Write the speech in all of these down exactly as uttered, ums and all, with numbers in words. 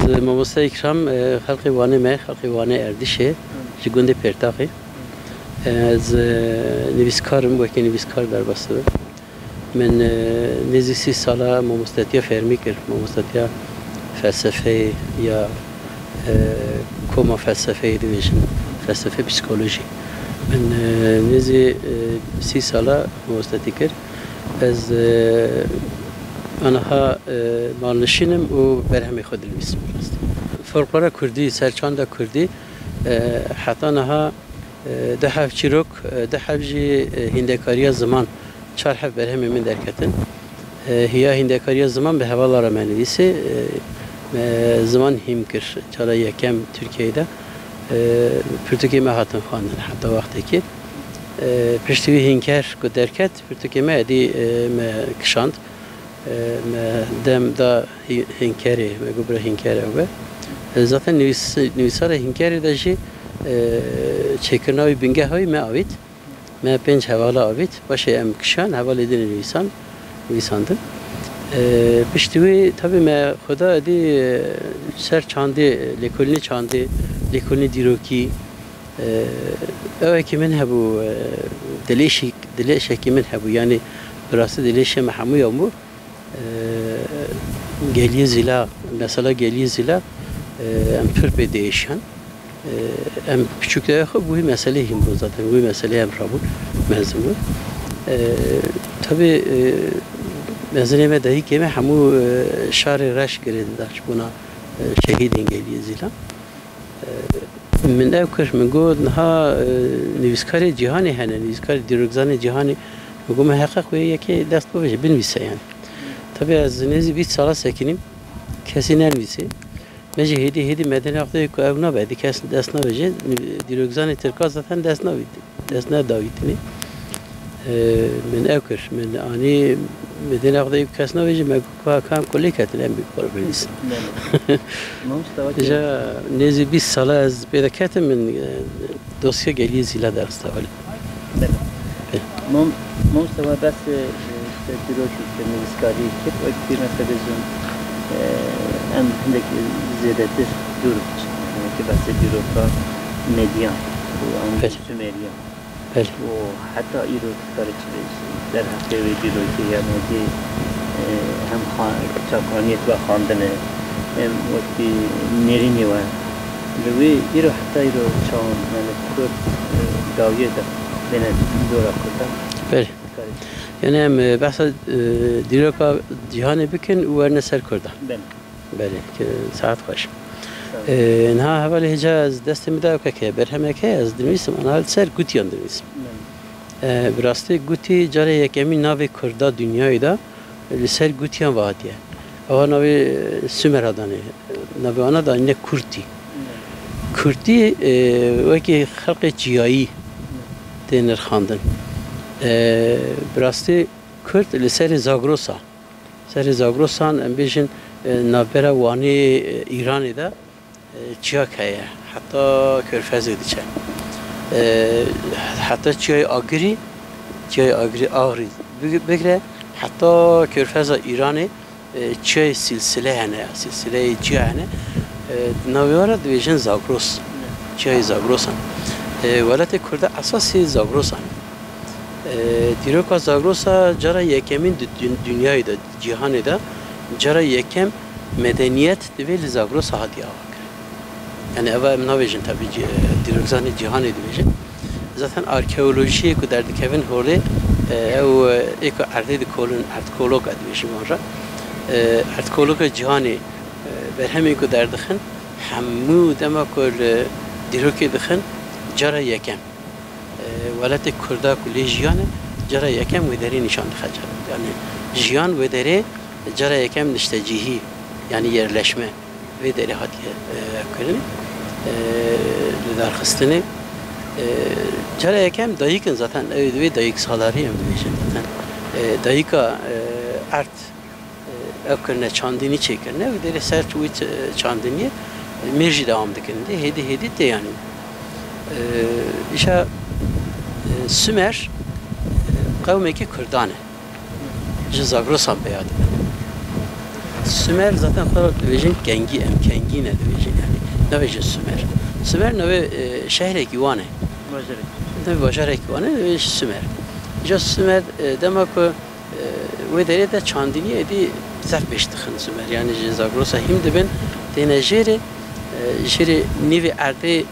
Mamoste Îkram, e, xelkê Wanê me, xelkê Wanê Erdîşê, ji gundê Pêrtaxê. Ez, e, nivîskar im, wekî nivîskar derbas dibim. Min, e, nêzî sî sala mamostetiya fermî kir, mamostetiya felsefeyê ya, e, koma felsefeyê dibêjin, felsefe psîkolojî. Min, e, nêzî, e, sî sala mamostetî kir. Ez, e, aniha, e, malnişîn im û berhemê xwe dinivîsim. Folklora kurdî, serçanda kurdî, e, heta niha, e, du heb çîrok, e, du heb jî, e, hîndekariya ziman, çar heb berhemên min derketin. E, hiya hîndekariya ziman bi hevala re me nivîsî, e, me ziman hîm kir. Cara yekem Tirkiyeyê de, e, pirtûkê me hatin xwendin heta wextekî. E, piştî wî hînker ku derket, pirtûkê me êdî, e, me kişand. E, me dem da hî-, hînkerê, me got bira hînker ew be. E, zaten nivîs-, nivîsara hînkerê de jî, e, çêkirina wî, bingeha wî me avît. Me pênc hevala avît. Paşê em kişan, hevalê din nivîsan, nivîsandin. E, piştî wî, tabî me xwe da êdî, e, ser çandê, lêkolînê çandê, lêkolînê dîrokî, e, ewekî min hebû, e, dilêşî-, dilêşekî min hebû. Yanî bi rastî dilêşê me hemûya bû. E, Geliyê Zîla, mesela Geliyê Zîla, e, em pir pê diêşiyan. E, em piçûkdayê xwe bi wî meselê hîn bûn zaten, wî meselê em rabûn, mezin bûn. E, tabî, e, mezinê me, dayikê me hemû, e, şarê reş girê dida ji bona, e, şehîdên Geliyê Zîla. E, min ew kir, min got, niha, e, nivîskarê cîhanê hene, nivîskarê dîrokzanê cîhanê. Min got, me heqe xwe yekê dest bivêje, binivîse yani. Tabî ez nêzî bîst sala sekinîm, kesî nenivîsê. Me jî hêdî hêdî me dê nexwedê ku ew nabe, êdî kes dest navêje. Dîrokzanê tirka zaten dest navît-, dest nedawîtinê. Ee, min ew kir, min anî, me dê nexwedê ku kes navêje, me got, ka, ka em ku lê ketin, em bî xwe binivîsin. Belê. Mamoste, wekî Ja nêzî bîst sala ez pê de ketim, min, e, dosya Geliyê Zîla derxiste holê. Belê. Mam-, mamoste, we behsê, e, işte, dîrokî kir, nivîskarî kir, wek dî me bêjin, e, em hindek zêdetir dûr biçin. Yanî ki behsê dîroka Medyan û an Belê. Sumeriyan. Belê. Û heta îro tu karî çi bêjî derheqê wê dîrokê, yanî ki, e, hem xa-, çakaniyê we xwendine, hem wekî nêrînê we. Li wê îro heta îro çawan, yanî Kurd, e, dawiyê de bêne dora Kurdan? Belê. Karê. Yani em, e, behsa, e, dîroka cîhanê bikin û werine ser Kurdan. Belê. Belê, ki saet xweş. Sağ ol. E, niha hevalê hêca ez destê min de ewkek heye, berhemek heye, ez dinivîsim, ana li ser gutiyan dinivîsim. Belê. E, bi rastî gutî carê yekemîn navê Kurda dinyayê de li ser gutiyan ve hatiye. Ewa navê, e, Sumer a danê. Navê wana da ne Kurtî. Kurtî, e, wekî xelqê çiyayî tê nirxandin. E, bi rastî Kurd li serê Zagrosa, serê Zagrosan, em bêjin, e, navbera Wanê, e, Îranê de, e, çiyak heye. Heta Körfezê diçe. E, heta çiyayê Agirî, çiyayê Agirî, Axrî big-, bigre, heta Körfeza Îranê, e, çiyayê silsile hene, silsileyê çiya hene. E, di navê wan re dibêjin Zagros. Çiyayê Zagrosan. E, welatê Kurda esasî Zagrosan. E, dîroka Zagrosa cara yekemîn di dün-, dinyayê de, cîhanê de, cara yekem medeniyet divê li Zagrosa hatiye avakirin. Yani eva em nabêjin tabii, cî-, dîrokzanê cîhanê dibêjin. Zaten arkeolojiyê ku derdikevin holê, e, ew, e, ê ku erdê dikolin, erdkolog e dibêjin wan re. E, erdkologa cîhanê, e, berhemên ku derdixin, hemû dema ku li dîrokê dixin, cara yekem. E, welatê Kurda ku lê jiyane, cara yekem wê derê nîşan dixe cara. Yani jiyan wê derê cara yekem niştecihî, yani yerleşme. Vê derê hatiye, e, kirin, e, li dar xistinê. E, cara yekem dayik in zaten, ew divê dayik salarî em dibêjin zaten. E, dayika, e, erd, e, ew kirine çandinî çêkirine, ew derê ser wî ç-, çandiniyê, e, mêr jî dewam dikin. Dê hêdî hêdî tê yanî. E, îşa, e, Sumer, e, qewmekî Kurdan e. Ji Zagrosan peya dibe. Sumer zaten xwe dibêjin Kengî, em Kengî ne dibêjin yani. Nabêjin Sumer. Sumer navê, e, şehrekî wan e. Bajarek. Navê bajarekî wan e, dibêjin Sumer. Ca Sumer, e, dema ku, e, wê derê de çandinî êdî zef pêş dixin Sumer. Yani ji Zagrosa hîm dibin, têne jêrê, e, jêrê nîvê erdê,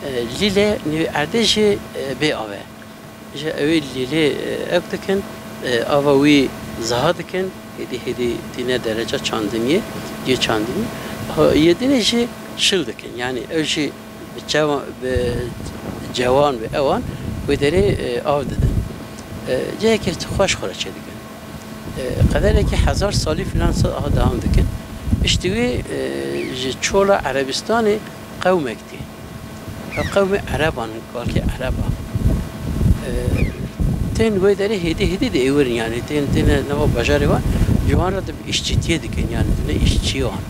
e, lîle, nîvê erdê jî, e, bê ave. Ji ewê lîlê, e, ew dikin, e, ava wî ziha dikin, hêdî hêdî tîne dereca çandiniyê, yê çandinî. Ha, yê dinê jî şil dikin. Yani ew jî bi çewa-, bi cewan, bi ewan wê derê, e, av didin. E, cihekî xweş xwe re çêdikin. E, qederekî hezar salî filan sal aha dewam dikin. Piştî wî, e, ji çola Erebistanê qewmek tê. Ew qewmê Ereban in, kalkê Ereba. E, tên wê derê hêdî hêdî diêwirin, yani tên, têne nava bajarê wan, ji wan re dibe îşçîtiyê dikin, yani dibine îşçiyê wan.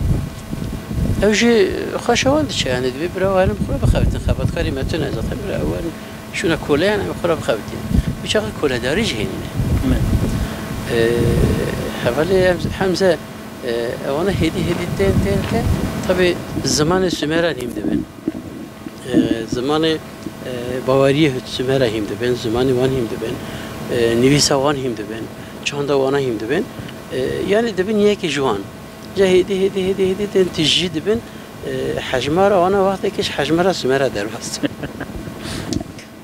Ew jî xweşa wan diçe, yani dibê bira herin xwe re bixebitin, xebatkarê me tune zaten, bira ew werin şûna koleyan, em xwe re bixebitin. Wî çaxê koledarî jî hênî ne. Me. E, hevalê hem, hemze, e, ewana hêdî hêdî tên, tên, tên, tabî zimanê Sumeran hîm dibin. E, zimanê, e, baweriyê Sumera hîm dibin, zimanê wan hîm dibin, e, nivîsa wan hîm dibin, çanda wana hîm dibin. E, yani dibin yekê ji wan. Ca hêdî, hêdî, hêdî, hêdî tên tijî dibin, e, hejmara wana wextekê ji hejmara Sumera derbas dibin.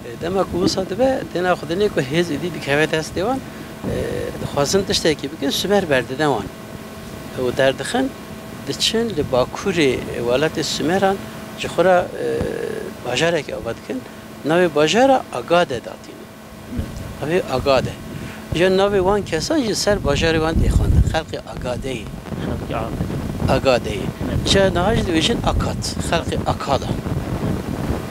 E, dema ku wisa dibe, têna xwe dinê ku hêz êdî dikeve destê wan, e, dixwazin tiştekî bikin, Sumer berdide wan. Ew derdixin, diçin li bakurê welatê Sumeran ji xwe re, e, bajarekê ava dikin. Navê bajara Agade datînin. Navê Agade. Ji navê wan kesan jî ser bajarê wan tê xwendin. Xelqê Agadeyê. Xelqê Agade. Agadeyê. Evet. Ji niha jî dibêjin Akat. Xelqê Akada.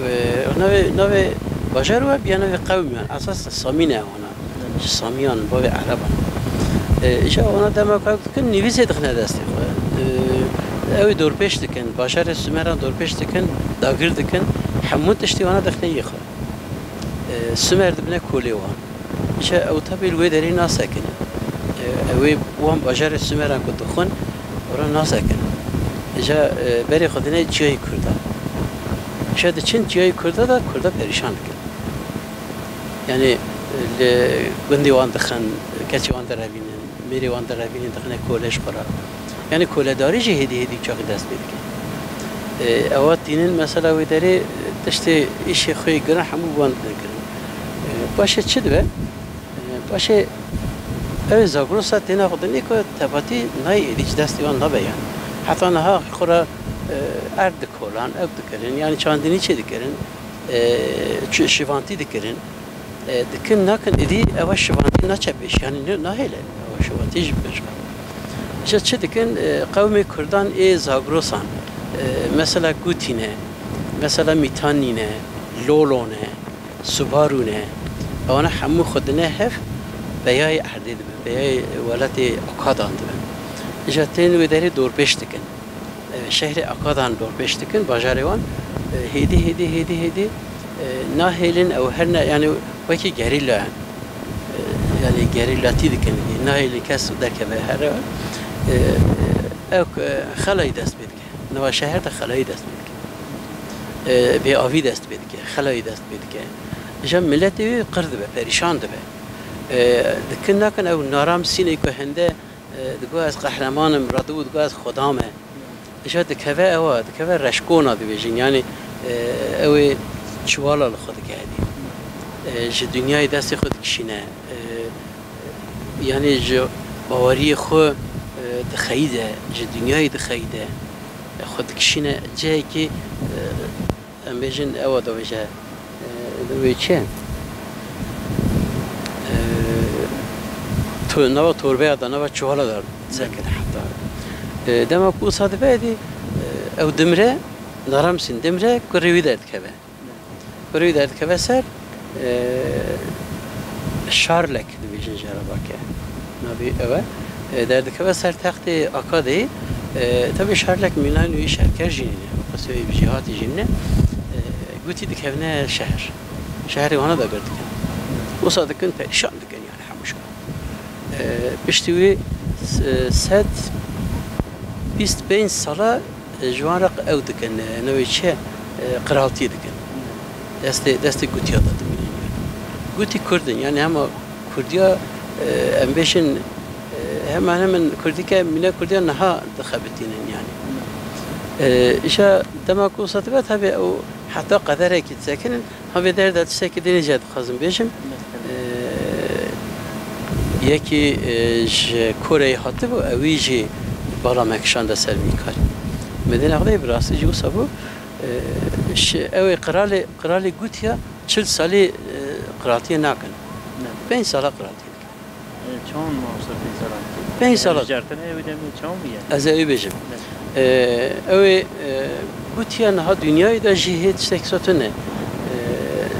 Ve navê, navê bajarê we biya navê qewmiyan. Esas Samî ne wana. Ji Samiyan, bavê Ereban. E, îja wana dema ku ew dikin, nivîsê dixine destê xwe. E, ew ê dorpêç dikin, bajarê Sumeran dorpêç dikin, dagir dikin, hemû tiştê wana dixine yê xwe. E, Sumer dibine kolê wan. Îja ew tabî li wê derê nasekinin. E, ew ê wan bajarê Sumeran ku dixwin, ora nasekinin. Îja, e, berê xwe dine çiyayê Kurda. Îja diçin çiyayê Kurda da Kurda perîşan dikin. Yani, e, li gundê wan dixin, keçê wan direvînin, mêrê wan direvînin, dixine kole ji xwe re. Yani koledarî jî hêdî hêdî çaxî dest pê dike. E, ewa tînin mesela wê derê, e, tiştê îşê xwe yê giran hemû bi wan dikin kirin. E, paşê çi dibe? E, paşê ew ê Zagrosa têna xwe dinê ku tebatî nayê êdî ji destê wan nabe yani. Heta niha xwe re, e, erd dikolan, ew dikirin, yani çandinî çê dikirin. E, çi-, şivantî dikirin. E, dikin nakin, êdî ewa şivantî naçe pêş, yani ne, nahêle ewa şivantî jî pêş. Îja çi dikin? E, qewmê Kurdan ê Zagrosan, e, mesela Gutî ne, mesela Mîtanî ne, Lolo ne, Subaru ne, ewana hemû xwe dine hev, beyayê erdê dibin, beyayê welatê Akadan dibin. Îja tên wê derê dorpêç dikin. E, şehrê Akadan dorpêç dikin, bajarê wan, e, hêdî, hêdî, hêdî, hêdî, e, nahêlin ew her ne, yani wekî gerîla, e, yani gerîlatî dikin, nahêlin kes derkeve here. E, ew, e, xelayî dest pê dike. Nava şeher de xelayî dest pê dike. E, bêavî dest pê dike, xelayî dest pê dike. Îja miletê wî qir dibe, perîşan dibe. E, dikin nakin ew Naram Sînê ku hinde E, digo ez qehreman im, radiw digo ez Xweda me. Îja dikeve ewa, dikeve reşkona dibêjin. Yani, e, ew ê çiwala li xwe dike êdî. E, ji dinyayê destê xwe dikişîne. E, yani ji baweriyê xwe, e, dixeyide, ji dinyayê dixeyide. E, xwe dikişîne cihekî, e, Em bêjin ewa dibêje, e, wê çi? E, to-, nava torbeya da, nava çuvala da sekine heta. E, dema ku wisa dibe êdî, e, ew dimre, Naram Sîn dimre, kurê wî derdikeve. Kurê wî derdikeve ser, e, Şarlek dibêjin ji Erebakê. Navê ew e. E, derdikeve ser textê Akadê. E, tabii Şarlek mînayên wî şerker jî nîne. Qisê wî bi jêhatî jî nîne. E, gotî dikevine şehr. Şehrê wana da girdikin. Wisa dikin, perîşan dikin yani hemû şehr. E, piştî wî s-, sed, Bîst pênc sala, e, ji wan re ew dikin, e, navê çi ye? E, qiraltî dikin. Destê, destê Gutiya de dimînin. Gutî Kurd in, yani hema Kurdiya, e, em bêjin, e, hemen hemen Kurdî ke mîna Kurdiya niha dixebitînin yani. E, îşa dema ku wisa dibe tabi ew heta qederekî disekinin, ha vê derê de tiştekî din jî dixwazim bêjim. Mesela? E, yekî, e, ji Koreyê hatibû, ewî jî bala me kişande ser vî karî. Me dê nexdeyê bi rastî jî wisa bû. E, şi-, ew ê qiralê, qiralê Gutiya çil salî, e, qiraltiyê nakin. Ne. Pênc sala qiraltiyê dikin. E, çawan ma wisa pênc sala? Pênc sala. Jartine ew demê çawan bûye? Ez ê wî bêjim. Ne. E, ew ê, e, Gutiya niha dinyayê de jî hê tiştek sotine. E,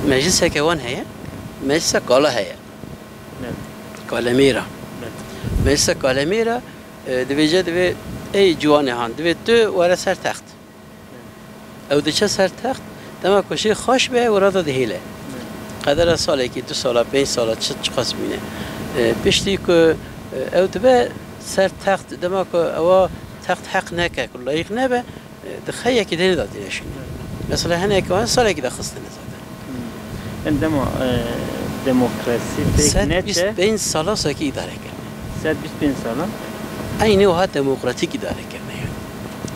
mecliseke wan heye. Meclise kala heye. Ne. Kalemêra. Ne. Meclise kalemêra, e, dibêje divê ey ciwanê han, divê tu were ser text. Ew diçe ser text, dema ku jê xweş be, wira de dihêle. Qedera salekî, du sala, pênc sala, çi, çiqas bîne. E, piştî ku, e, ew dibe ser text, dema ku ewa text heq neke, ku layîq nebe, e, dixe yekî dinê de têne şûnê. Mesela hinek wan salekî de xistine zaten. Hmm. Em dema, e, demokrasî pêk neçe. Sed bîst pênc sala sekî îdare kirine. Sed bîst pênc sala? Eynî wiha demokratîk îdare kirine yani.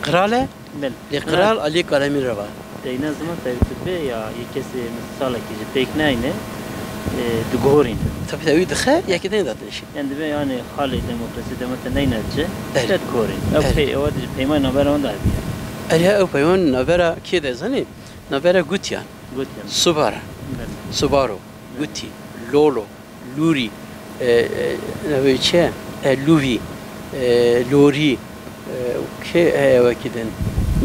Qirale Belê. Lê qral aliyê kalemî re va. Deyna ziman tevî tu bê ya yê kesê salekî ji pêk neyne, e, digorîn. Tabii, tabii, dixe, yekê dinê de têne şûnê. Yani dibe yani xalê demokrasî dema te neyne çi, Erê. Te digorîn. Ew Erê. Pey-, ew dij peyman navbera wan de hebe. Erê, ew peyman navbera kê de zanî? Navbera Gutiyan. Gutiyan. Subara. Belê. Subaro. Belê. Gutî. Lolo. Lûrî, e, e, navê çi ye? E, lûvî, e, lorî, e, û kê heye wekî din?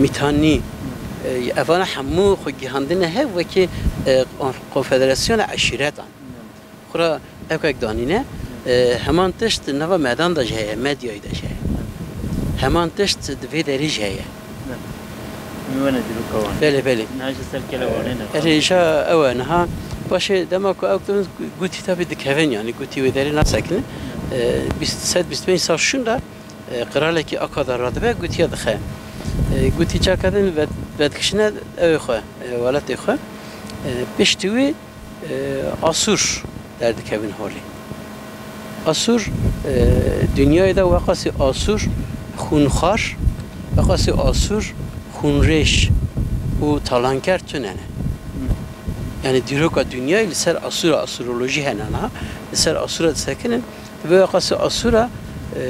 Mîtanî. E, evana hemû xwe gihandine hev wekî, e, konfederasyona eşîretan. Xwe ra ewkek danîne, e, heman tişt nava medan de jî heye, medyayê de jî heye. Heman tişt di vê derê jî heye. Ne. Em wene dîroka wan. Belê, belê. Niha jî ser kele Wanê ne. Erê, îja ew e niha. Paşê dema ku ew dikin, Gutî tabi dikevin, yani Gutî wê derê nasekinin. E, bîst, sed bîst pênc sal şûnda, e, qiralekî Aka de radibe, Gutiya dixe. E, Gutî çaka din ved-, vedikişine ew ê xwe, e, welatê xwe. E, piştî wî e, Asûr derdikevin holê. Asûr, e, dinyayê de weqasî Asûr xûnxwar, weqasî Asûr xûnrêj û talanker tune ne. Yani dîroka dinyayê li ser Asûra, astrolojî hene niha, li ser Asûra disekinin, dibe weqasî Asûra, e,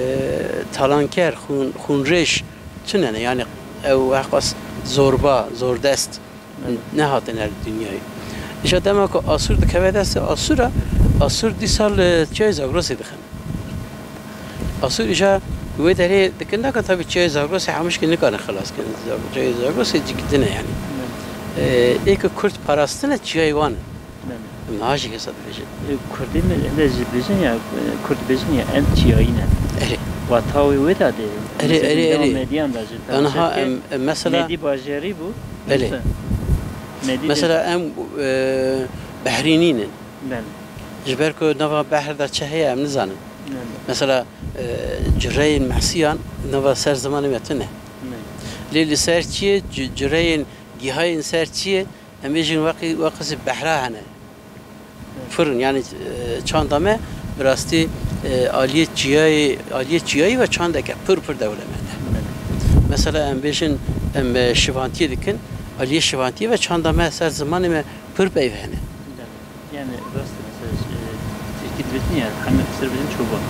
talanker, xûn-, xûnrêj tune ne. Yani ew weqas zorba, zordest. Nehatine li dinyayê. Îja dema ku Asûr dikeve destê Asûra, Asûr dîsa li çiyayê Zagrosê dixin. Asûr îja wê derê dikin, naka tabi çiyayê Zagrosê hemû şikî nikarin xilas kirin. Zag-, çiyayê Zagrosê cîk din e yani. Ê ku Kurd parastine çiyayê wan in. Em niha jî hêsa dibêjin. E, Kurdî mi, hinde jî bêjin ya, e, Kurd bêjin ya, em çiyayî ne. Erê. Wata wê wê de dê. Erê, erê, erê. Mediyan de jî. Aniha em, em, mesela Medî bajêrî bû. Belê. Mesela em, e, behrî nînin. Belê. Ji ber ku nava behr de çi heye em nizanin. Belê. Mesela, e, cureyên mesiyan nava ser zimanê me tune. Belê. Lê li ser çiyê, cu-, cureyên gihayên ser çiyê, em bêjin weqî-, weqasî behra hene. Pir in, yani, e, çanda me bi rastî, e, aliyê çiyayê, aliyê çiyayî ve çandeke pir, pir dewlemend e. Mesela em bêjin, em, e, şivantiyê dikin, aliyê şivantiyê ve çanda me ser zimanê me pir peyv hene. Yani rast e, mesela, e, Tirkî dibêjin ya, heme pirsir bêjin çoban.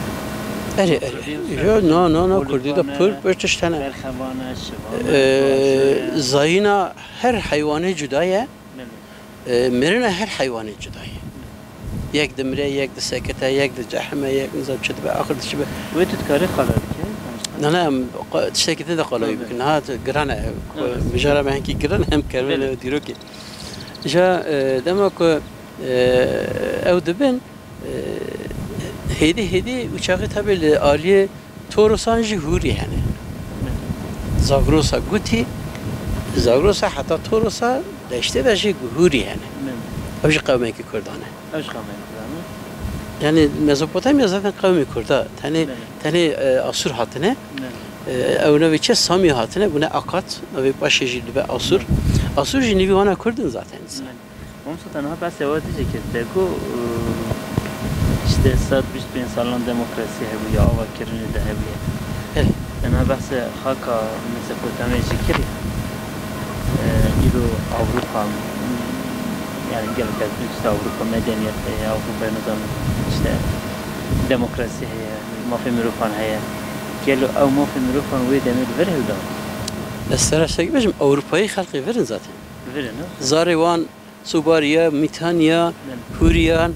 Erê, erê. Yo, no, no, no, Kurdî de pir, pir tişt hene. Berxevane, şivane, e, zayîna her heywanê cuda ye. Belê. E, mirina her heywanê cuda ye. Yek dimire, yek disekite, yek dicehime, yek nizam çi dibe, axir diçibe. Wê tu dikarî qala bikî? Na, na, em qa-, tiştekî din de qala wî bikin. Niha giran e, mijara me hinkî giran e, em kerime dîrokê. Îja, e, dema ku, e, ew dibin, e, hêdî hêdî û çaxê tabi li aliyê Torosan jî hûrî hene. Zagrosa Gutî, Zagrosa heta Torosa deştê de jî hûrî hene. Ew jî qewmekî Kurdan e. Ew jî qewmekî Kurdan e. Yani Mezopotamya zaten qewmê Kurda, tenê, tenê, e, Asûr hatine. E, ew navê çi Samî hatine, bûne Akat, navê paşê jî dibe Asûr. Asûr jî nîvî wana Kurd in zaten. Mamosta, te niha behsê ewa dî jî kir. Te got, e, işte sed bîst pênc salan demokrasî hebûye, ava kirinê de hebûye. Belê. Te niha behsê xaka Mezopotamyayê jî kir. E, îro Ewropa, yani gelek ez işte Ewropa medeniyet heye, Ewropa nizam işte demokrasî heye, mafê mirovan heye. Gelo ew mafê mirovan wê demê li vir hilda? Ez sera ştek bêjim, Ewropayî xelkê vir in zaten. Vir in, ha? Zarê wan Sobariya, Mîtaniya, Belê. Hûriyan,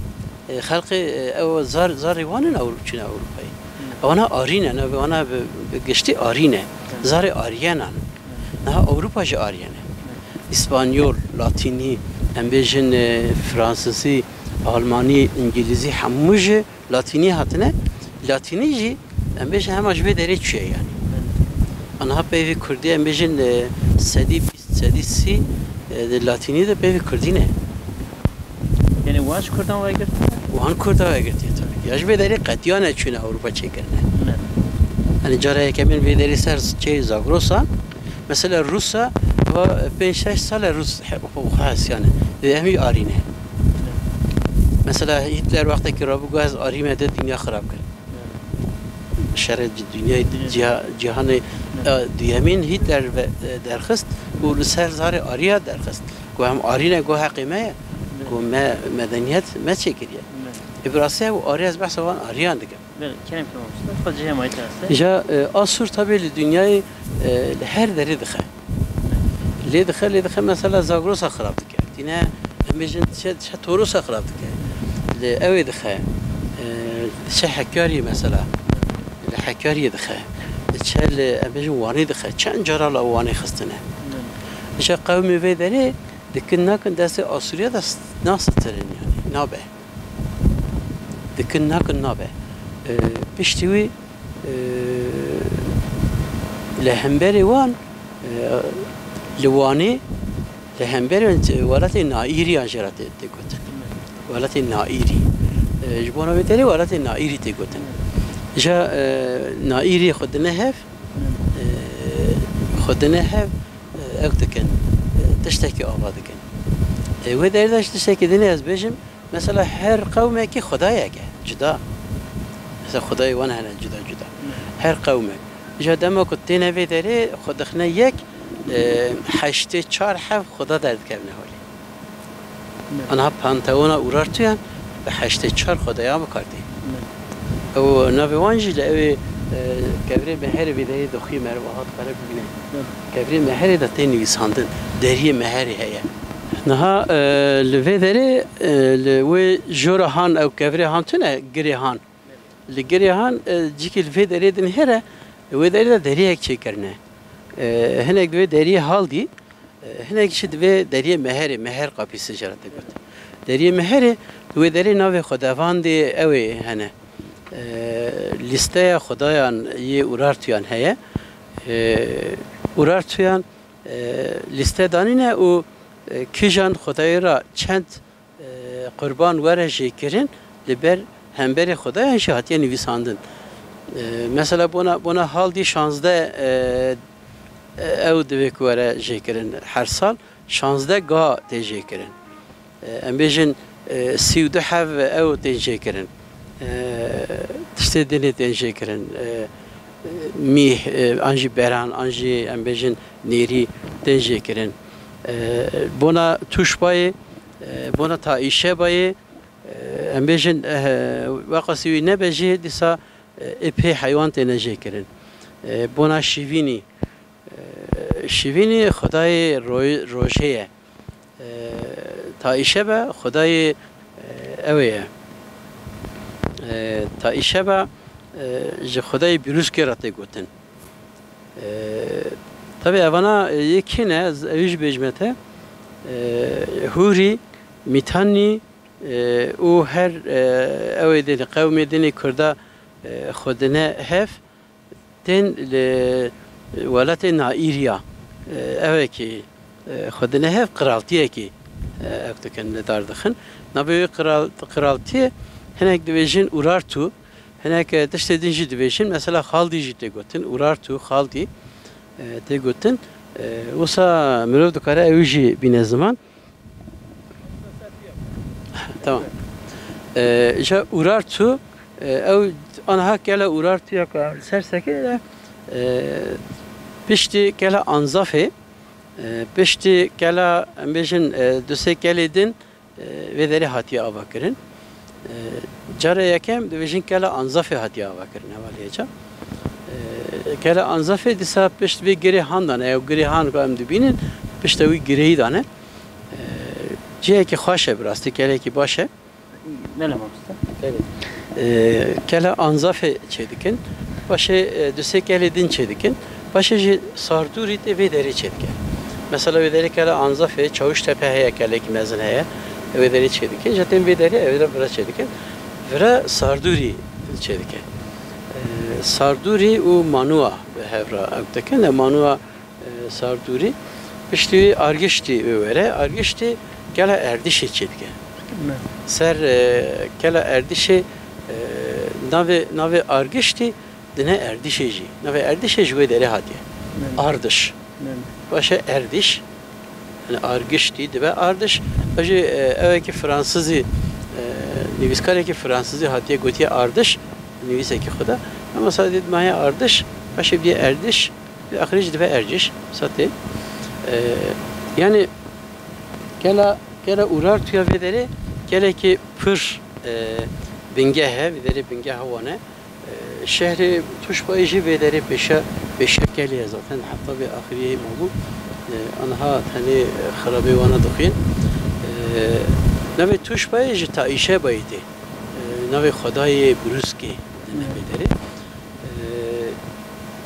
e, xelkê, e, ew zar-, zarê wan in Ewro-, çûne Ewropayê. Hı. Wana arî ne, ne, wana bi, bi giştî arî ne. Hı. Zarê ariyenan. Hı. Niha Ewropa jî ariyen e. Hı. Îspanyol, Latînî, em bêjin, e, Fransizî, Almanî, Îngilîzî, hemû jî Latînî hatine. Latînî jî, em bêjin, hema ji vê derê çûye yanî. Hı. Aniha peyvê Kurdî, em bêjin, e, sedî bîst, sedî sî, e, di Latînî de peyvê Kurdî ne. Yani wan ji Kurdan wegirtiye? Wan Kurda wegirtiye tabii ki. Ya ji vê derê qetiya neçûne Ewropa çêkirine. Ne. Yani cara yekemîn vê derê ser çê Zagrosa, mesela Rûsa, va pênc şeş sal e Rûs he-, xwe, xwe hesiyane. Vê em jî arî ne. Ne. Mesela Hitler wextekî rabû got ez arî me de dinya xirab kir. Ne. Şerê ci-, dinyayê Dinya. ciha-, cîhanê, Ne. e, duyemîn Hitler ve, e, derxist û li ser zarê ariya derxist. Ku em arî ne, ku heqê me ye, Ne. ku me medeniyet me çêkiriye. Ne. Ê bi rastî ew arî, ez behsa wan ariyan dikim. Belê, kerem ki mamoste, xwe cihê mayî te heste. Îja, e, Asûr tabi li dinyayê, e, li her derê dixe. Ne. Lê dixe, lê dixe, mesela Zagrosa xirab dike. Tîne, em bêjin, diçe, diçe Torosa xirab dike. Li ew ê dixe. E, diçe Hekariyê mesela. Li Hekariyê dixe. Diçe li, em bêjin Wanê dixe. Çend cara li Wanê xistine. Ne. Îja qewmê vê derê dikin nakin destê Asûriya de s-, nasitirin yani. Nabe. Dikin nakin nabe. E, piştî wî, e, li hemberê wan, e, li Wanê, li hemberê wan, e, welatê Naîriyan jê re tê, tê gotin. Welatê Naîrî. E, ji bona vê derê welatê Naîrî tê gotin. Ja, e, Naîrî xwe dine hev, e, xwe dine hev, e, ew dikin, e, tiştekî ava dikin. E, wê derê de ji tiştekî dinê ez bêjim, Mesela her qewmekî xwedayek e, cuda. Mesela xwedayê wan hene cuda cuda. Her qewmek. Îja dema ku têne vê derê xwe dixine yek, e, heştê çar heb xweda derdikevine holê. Ne. Aniha panteona Urartuyan bi heştê çar xwedayan bi kar tê. Ne. Ew navê wan jî li ew ê, e, kevirê meherê vê derê dixuyê meriv hat qere bibîne. Ne. Kevirê meherê de tê nivîsandin. Deriyê meherê heye. Niha, e, li vê derê, e, li wê jora han ew kevirê han tune, girê han. Li girê han, e, cîkî li vê derê dinihêre, wê derê de deriyek çêkirine. E, hinek di vê deriyê hal dî, e, hinek jî di vê deriyê meherê, meher kapîsi jê re tê got. Deriyê meherê, di wê derê navê xwedevandê ew ê hene. E, lîsteya xwedayan yê Urartuyan heye. E, Urartuyan e, lîste danîne û, e, kîjan xwedayê re çend, e, qurban were jêkirin li ber hemberê xwedayan jî hatiye nivîsandin. E, mesela bona, bona hal dî şazdeh, e, e, ew divê ku were jêkirin her sal, şazdeh ga tê jêkirin. E, em bêjin, e, sî û du hev ew tên jêkirin. E, tiştê dinê tên jêkirin. E, mîh, e, an jî beran, an jî em bêjin nêrî tên jêkirin. E, bona tûşbayê, e, bona taîşebayê, e, em bêjin, e, weqasî wî nebe jî dîsa, e, ê pê heywan têne jêkirin. E, bona şîvînî, e, şîvînî xwedayê ro-, rojê ye. E, taîşebe xwedayê, e, ew ê ye. E, taîşebe, e, ji xwedayê Bîrûskê re tê gotin. E, tabi evana, e, yê kî ne, ez ewî jî bêjime te. E, Hûrî, Mîtanî, e, û her, e, ew ê dinê, qewmê dinê Kurda, e, xwe dine hev. Tên li welatê Naîriya, e, ew ê kî, e, xwe dine hev qiraltiyekî, e, ew dikin, li dar dixin. Navê wê qiral-, qiraltiyê hinek dibêjin Urartu, Hinek, e, tiştê din jî dibêjin, mesela xaldî jî tê gotin, Urartu, xaldî, e, tê gotin. E, wisa mirov dikare ew jî bîne ziman. Tamam. E, îja Urartu, e, ew aniha kela Urartu ya ku em li ser sekinîne, e, piştî kela Anzafê, e, piştî kela, em bêjin, e, du sê kelê din, e, vê derê hatiye avakirin. E, cara yekem dibêjin kela Anzafê hatiye avakirin hevalê ca. E, kela Anzafê dîsa pişt vê girê han dane, ew girê han ku em dibînin, pişta wî gireyî dane. E, cihekî xweş e, bi rastî kelekî baş e. Belê mamoste. Belê. E, kela Anzafê çêdikin. Paşê, e, du sê kelê din çêdikin. Paşê jî Sardûrî tê vê derê çêdike. Mesela vê derê kela Anzafê, Çawiştepe heye, kelekî mezin heye. Wê derê çêdike. Ji tên vê derê ew de vira çêdikin. Vira Sardûrî çêdike. E, Sardûrî û Manûa bi hev re ew dikin. E, Manûa e, Sardûrî. Piştî wî Argiştî wê were. Argiştî kela Erdîşê çêdike. Me. Ser, e, kela Erdîşê, e, navê, navê Argiştî dine Erdîşê jî. Navê Erdîşê ji wê derê hatiye. Me. Ardiş. Me. Paşê Erdîş, yani Argiştî dibe Ardiş. Ew jî, e, ewekî Fransizî, e, nivîskarekî Fransizî hatiye gotiye Ardiş, nivîsekî xwe de. Ama sadê dimaye Ardiş, paşê bîye Erdîş. Axirî jî dibe Erciş, satê. Ee, yani kela, kela Urartuya vê derê kelekî pir, e, bingeh e, vê derê bingeha wan e. E, şehrê Tuşbayê jî vê derê pêşe, pêşe kelê ye zaten. Heta vê axiriyê mabû. E, anha tenê xirabê wana dixwîn. E, navê Tuşbayê ji Taîşebayê tê. E, navê xwedayê Brûskê dine vê derê.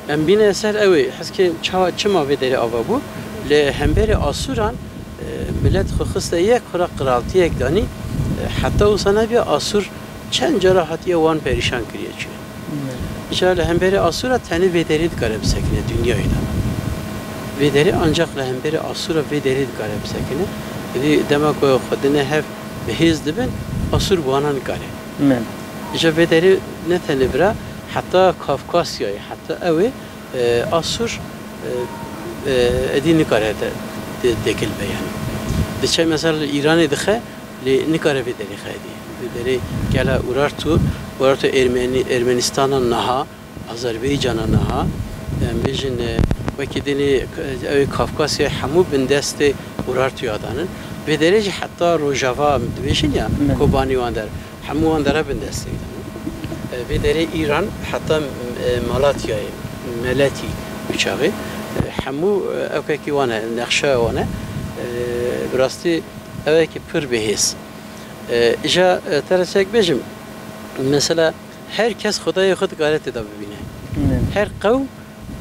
Ee, em bîne ser ew ê, heskê çawa, çima vê derê ava bû? Li hemberê Asûran, e, milet xwe xiste yek, xwe re qiraltiyek danî. E, heta wisa nebiye, Asûr çend cara hatiye wan perîşan kiriye çûye. Îca li hemberê Asûra tenê vê derê dikare bisekine dinyayê de. Vê derê ancak li hemberê Asûra vê derê dikare bisekine. Êdî dema ku xwe dine hev bi hêz dibin, Asûr bi wana nikare. Îca vê derê ne tenê vira, heta Kafkasyayê, heta ew ê, e, Asûr, e, e, êdî nikare te, te, têkil be yani. Diçe mesela li Îranê dixe, lê nikare vê derê xe êdî. Vê derê gela Urartu, Urartu Ermeni-, Ermenistana niha, Azerbaycana niha, em bêjin, e, wekî dinê, e, ew ê Kafkasyayê hemû bindestê Urartuya danin. Vê derê jî heta Rojava em dibêjin ya, Kobanî wan der. Hemû wan dera bin destê. E, vê derê Îran heta, e, Malatyayê, Meletî, wî çaxê, e, hemû, e, ewkekî wan e, nexşeya wan e. E, bi rastî ewekî pir bihêz. E, îja, e, te re çek bêjim, mesela her kes xwedayê xwe dikare tê de bibîne. Her qewm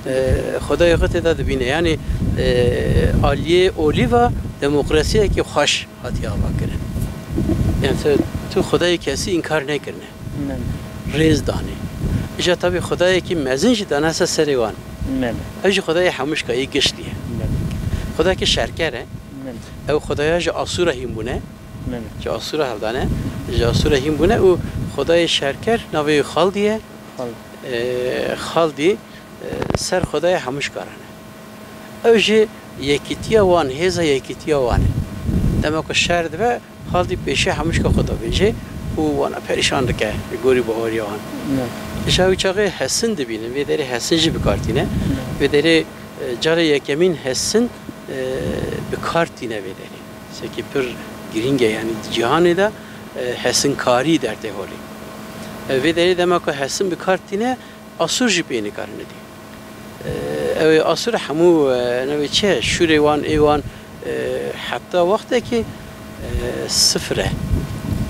e, Xwedayê xwe tê de dibîne. Yanî, e, aliyê olî ve demokrasiyekî xweş hatiye avakirin. Yani tu, tu Xwedayê kesî înkar nekirine. Rêz danê. Îja tabî Xwedayekî mezin jî dane ser serê wan. Ew jî Xwedayê hemûşka yê giştî ye. Xwedayekî şerker e. Ew Xwedaya ji Asûra hîn bûne. Ji Asûra hevdane. Ji Asûra hîn bûne û Xwedayê şerker navê wî Xaldî ye. Xaldî. E, Xaldî, e, ser Xwedayê hemûşkaran e. Ew jî yekîtiya wan, hêza yekîtiya wan e. Dema ku şer dibe, Xaldî pêşiya hemûşka xwe davêje û wana perîşan dike li gorî baweriya wan. Îja wî çaxê hesin dibînin, vê derê hesin jî bi kar tîne. Vê derê, e, carê yekemîn hesin, e, bi kar tîne vê derê. Sekî pir girîng e, yanî di cîhanê de, e, hesinkarî dertê holê. E, vê derê dema ku hesin bi kar tîne, Asûr jî pê nikarin dî. E, ew ê Asûr hemû, e, navê çi ye? Şûrê wan, ê wan, e, heta wextekî, e, sifir e.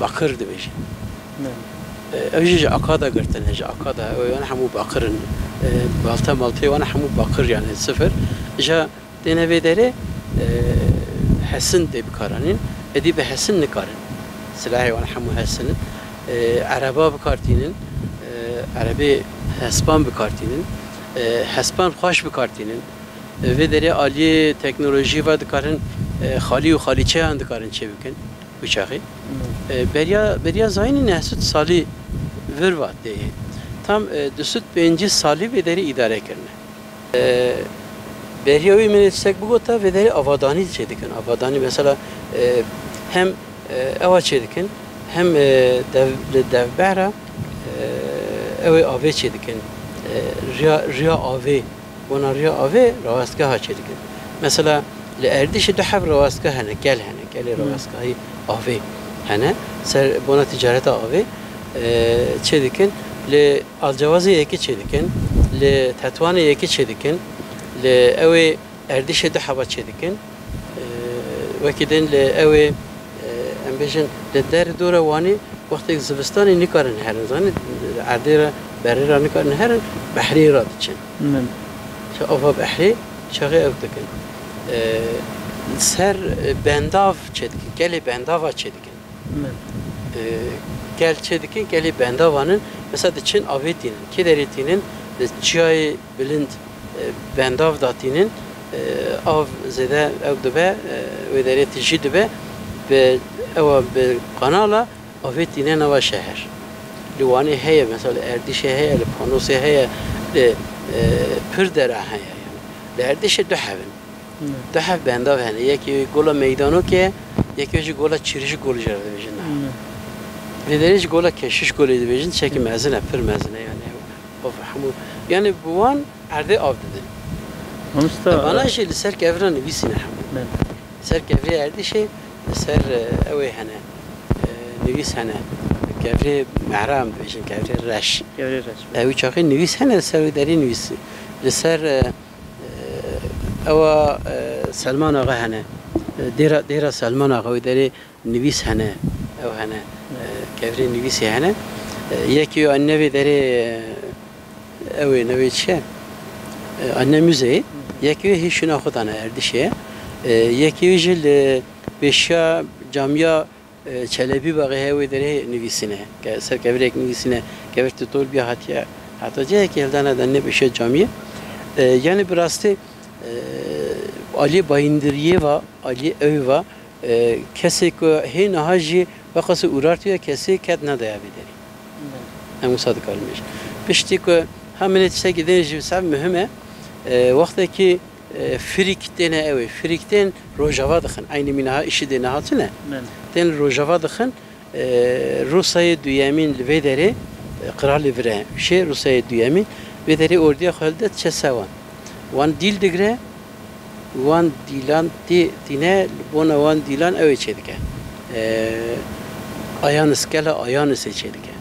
Bakir dibêjin. E, ew jî ji Akada girtine, ji Akada. Ew wan hemû bakir in. E, balta maltê wan hemû bakir, yani sifir. Îja Têne vê derê, e, hesin tê bikaranîn. Êdî bi hesin nikarin. Silahê wan hemû hesin in. E, ereba bikar tînin. E, erebê hespan bikar tînin. E, hespan xweş bikar tînin. E, vê derê aliyê teknolojî ve dikarin, e, xalî û xalîçeyan dikarin çêbikin. Wî çaxê. E, beriya, beriya zayînî neh sed salî vir va tê. Tam, e, du sed pêncî salî vê derê îdare kirine. E, beriya wî min ê tiştek bigota, vê derê avadanî çêdikin. Avadanî mesela, e, hem, e, ewa çêdikin, hem, e, dev-, li devbehra, e, ew ê avê çêdikin. E, riya, riya avê, bona riya avê rawestgeha çêdikin. Mesela li Erdîşê du heb rawestgeh hene, gel hene, gelê rawestgehî avê hene. Ser bona ticareta avê, e, çêdikin. Li Alcewazê yekî çêdikin, li Tetwanê yekî çêdikin, li ew ê Erdîşê du heba çêdikin. Ee, wekî din li ew ê, e, em bêjin, li der dora Wanê wextê zivistanê nikarin herin, zanî, erdê re, berê re nikarin herin, behrê re diçin. Min. Ji ava behrê çaxê ew dikin. Ee, ser, e, bendav çêdikin, gelê bendava çêdikin. Min. Ee, gel çêdikin, gelê bendavan in, mesela diçin avê tînin. Kê derê tînin? Di çiyayê bilind, e, bendav datînin, e, av zêde ew dibe, e, wê derê tijî dibe, bi ewa bi kanala avê tîne nava şeher. Li Wanê heye, mesela li Erdîşê heye, li Panosê heye, li, e, pir dera heye. Li Erdîşê du heb in. Ne. Du heb bendav hene. Yekî gola Meydanokê, yekî jî gola Çîrîşgolê jî re dibêjin niha. Ne. Vê derê jî gola Keşîşgolê dibêjin, çekî mezin e, pir mezin e yani. Of, hemû, yani bi wan erdê av didin. Mamosta, vana e, jî li ser kevira nivîsîne hemû. Ne. Ser kevirê Erdîşê, li ser, e, ew ê hene, e, nivîs hene. Kevirê mehra em dibêjin, kevirê reş. Kevirê reş. Ew çaxê nivîs hene, li ser wê derê nivîs. Li ser, e, Ewa, e, Selman Axa hene. E, dêra, dêra Selman Axa wê derê nivîs hene. Ew hene. E, kevirê nivîsê hene. E, yekî wê anîne vê derê, e, ew ê, ne wê çi ye? E, anîne muzeyê. Yekî wê hê şûna xwe dane Erdîşê. E, yekî wê jî li pêşiya camiya E, Çelebî Baxê heye wê derê nivîsîne. Ke-, ser kevirek nivîsîne, kevir titol bîya hatiye. Heta cihekî hildane de nêbişe camiyê. E, yani bi rastî, e, aliyê bayîndiriyê va, aliyê ew va, e, kesê ku hê niha jî veqasî urartiye kesê ket nedaye vê derê. Em wisa dikarin bêjin. Piştî ku ha min ê tiştekî din jî ser muhim e, e, wextekî E, firîk têne ew ê. Firîk tên Rojava dixin. Eynî mîna ha îşî dê nehatine. Men. Tên li Rojava dixin, e, Rûsayê duyemîn li vê derê, e, qiralê vire. Şê Rûsayê duyemîn. Vê derê ordiya xwe hildet çe sewan. Wan dîl digre, wan dîlan tê tîne, li bona wan dîlan ew ê çêdike. E, Ayanis, gela Ayanisê çêdike.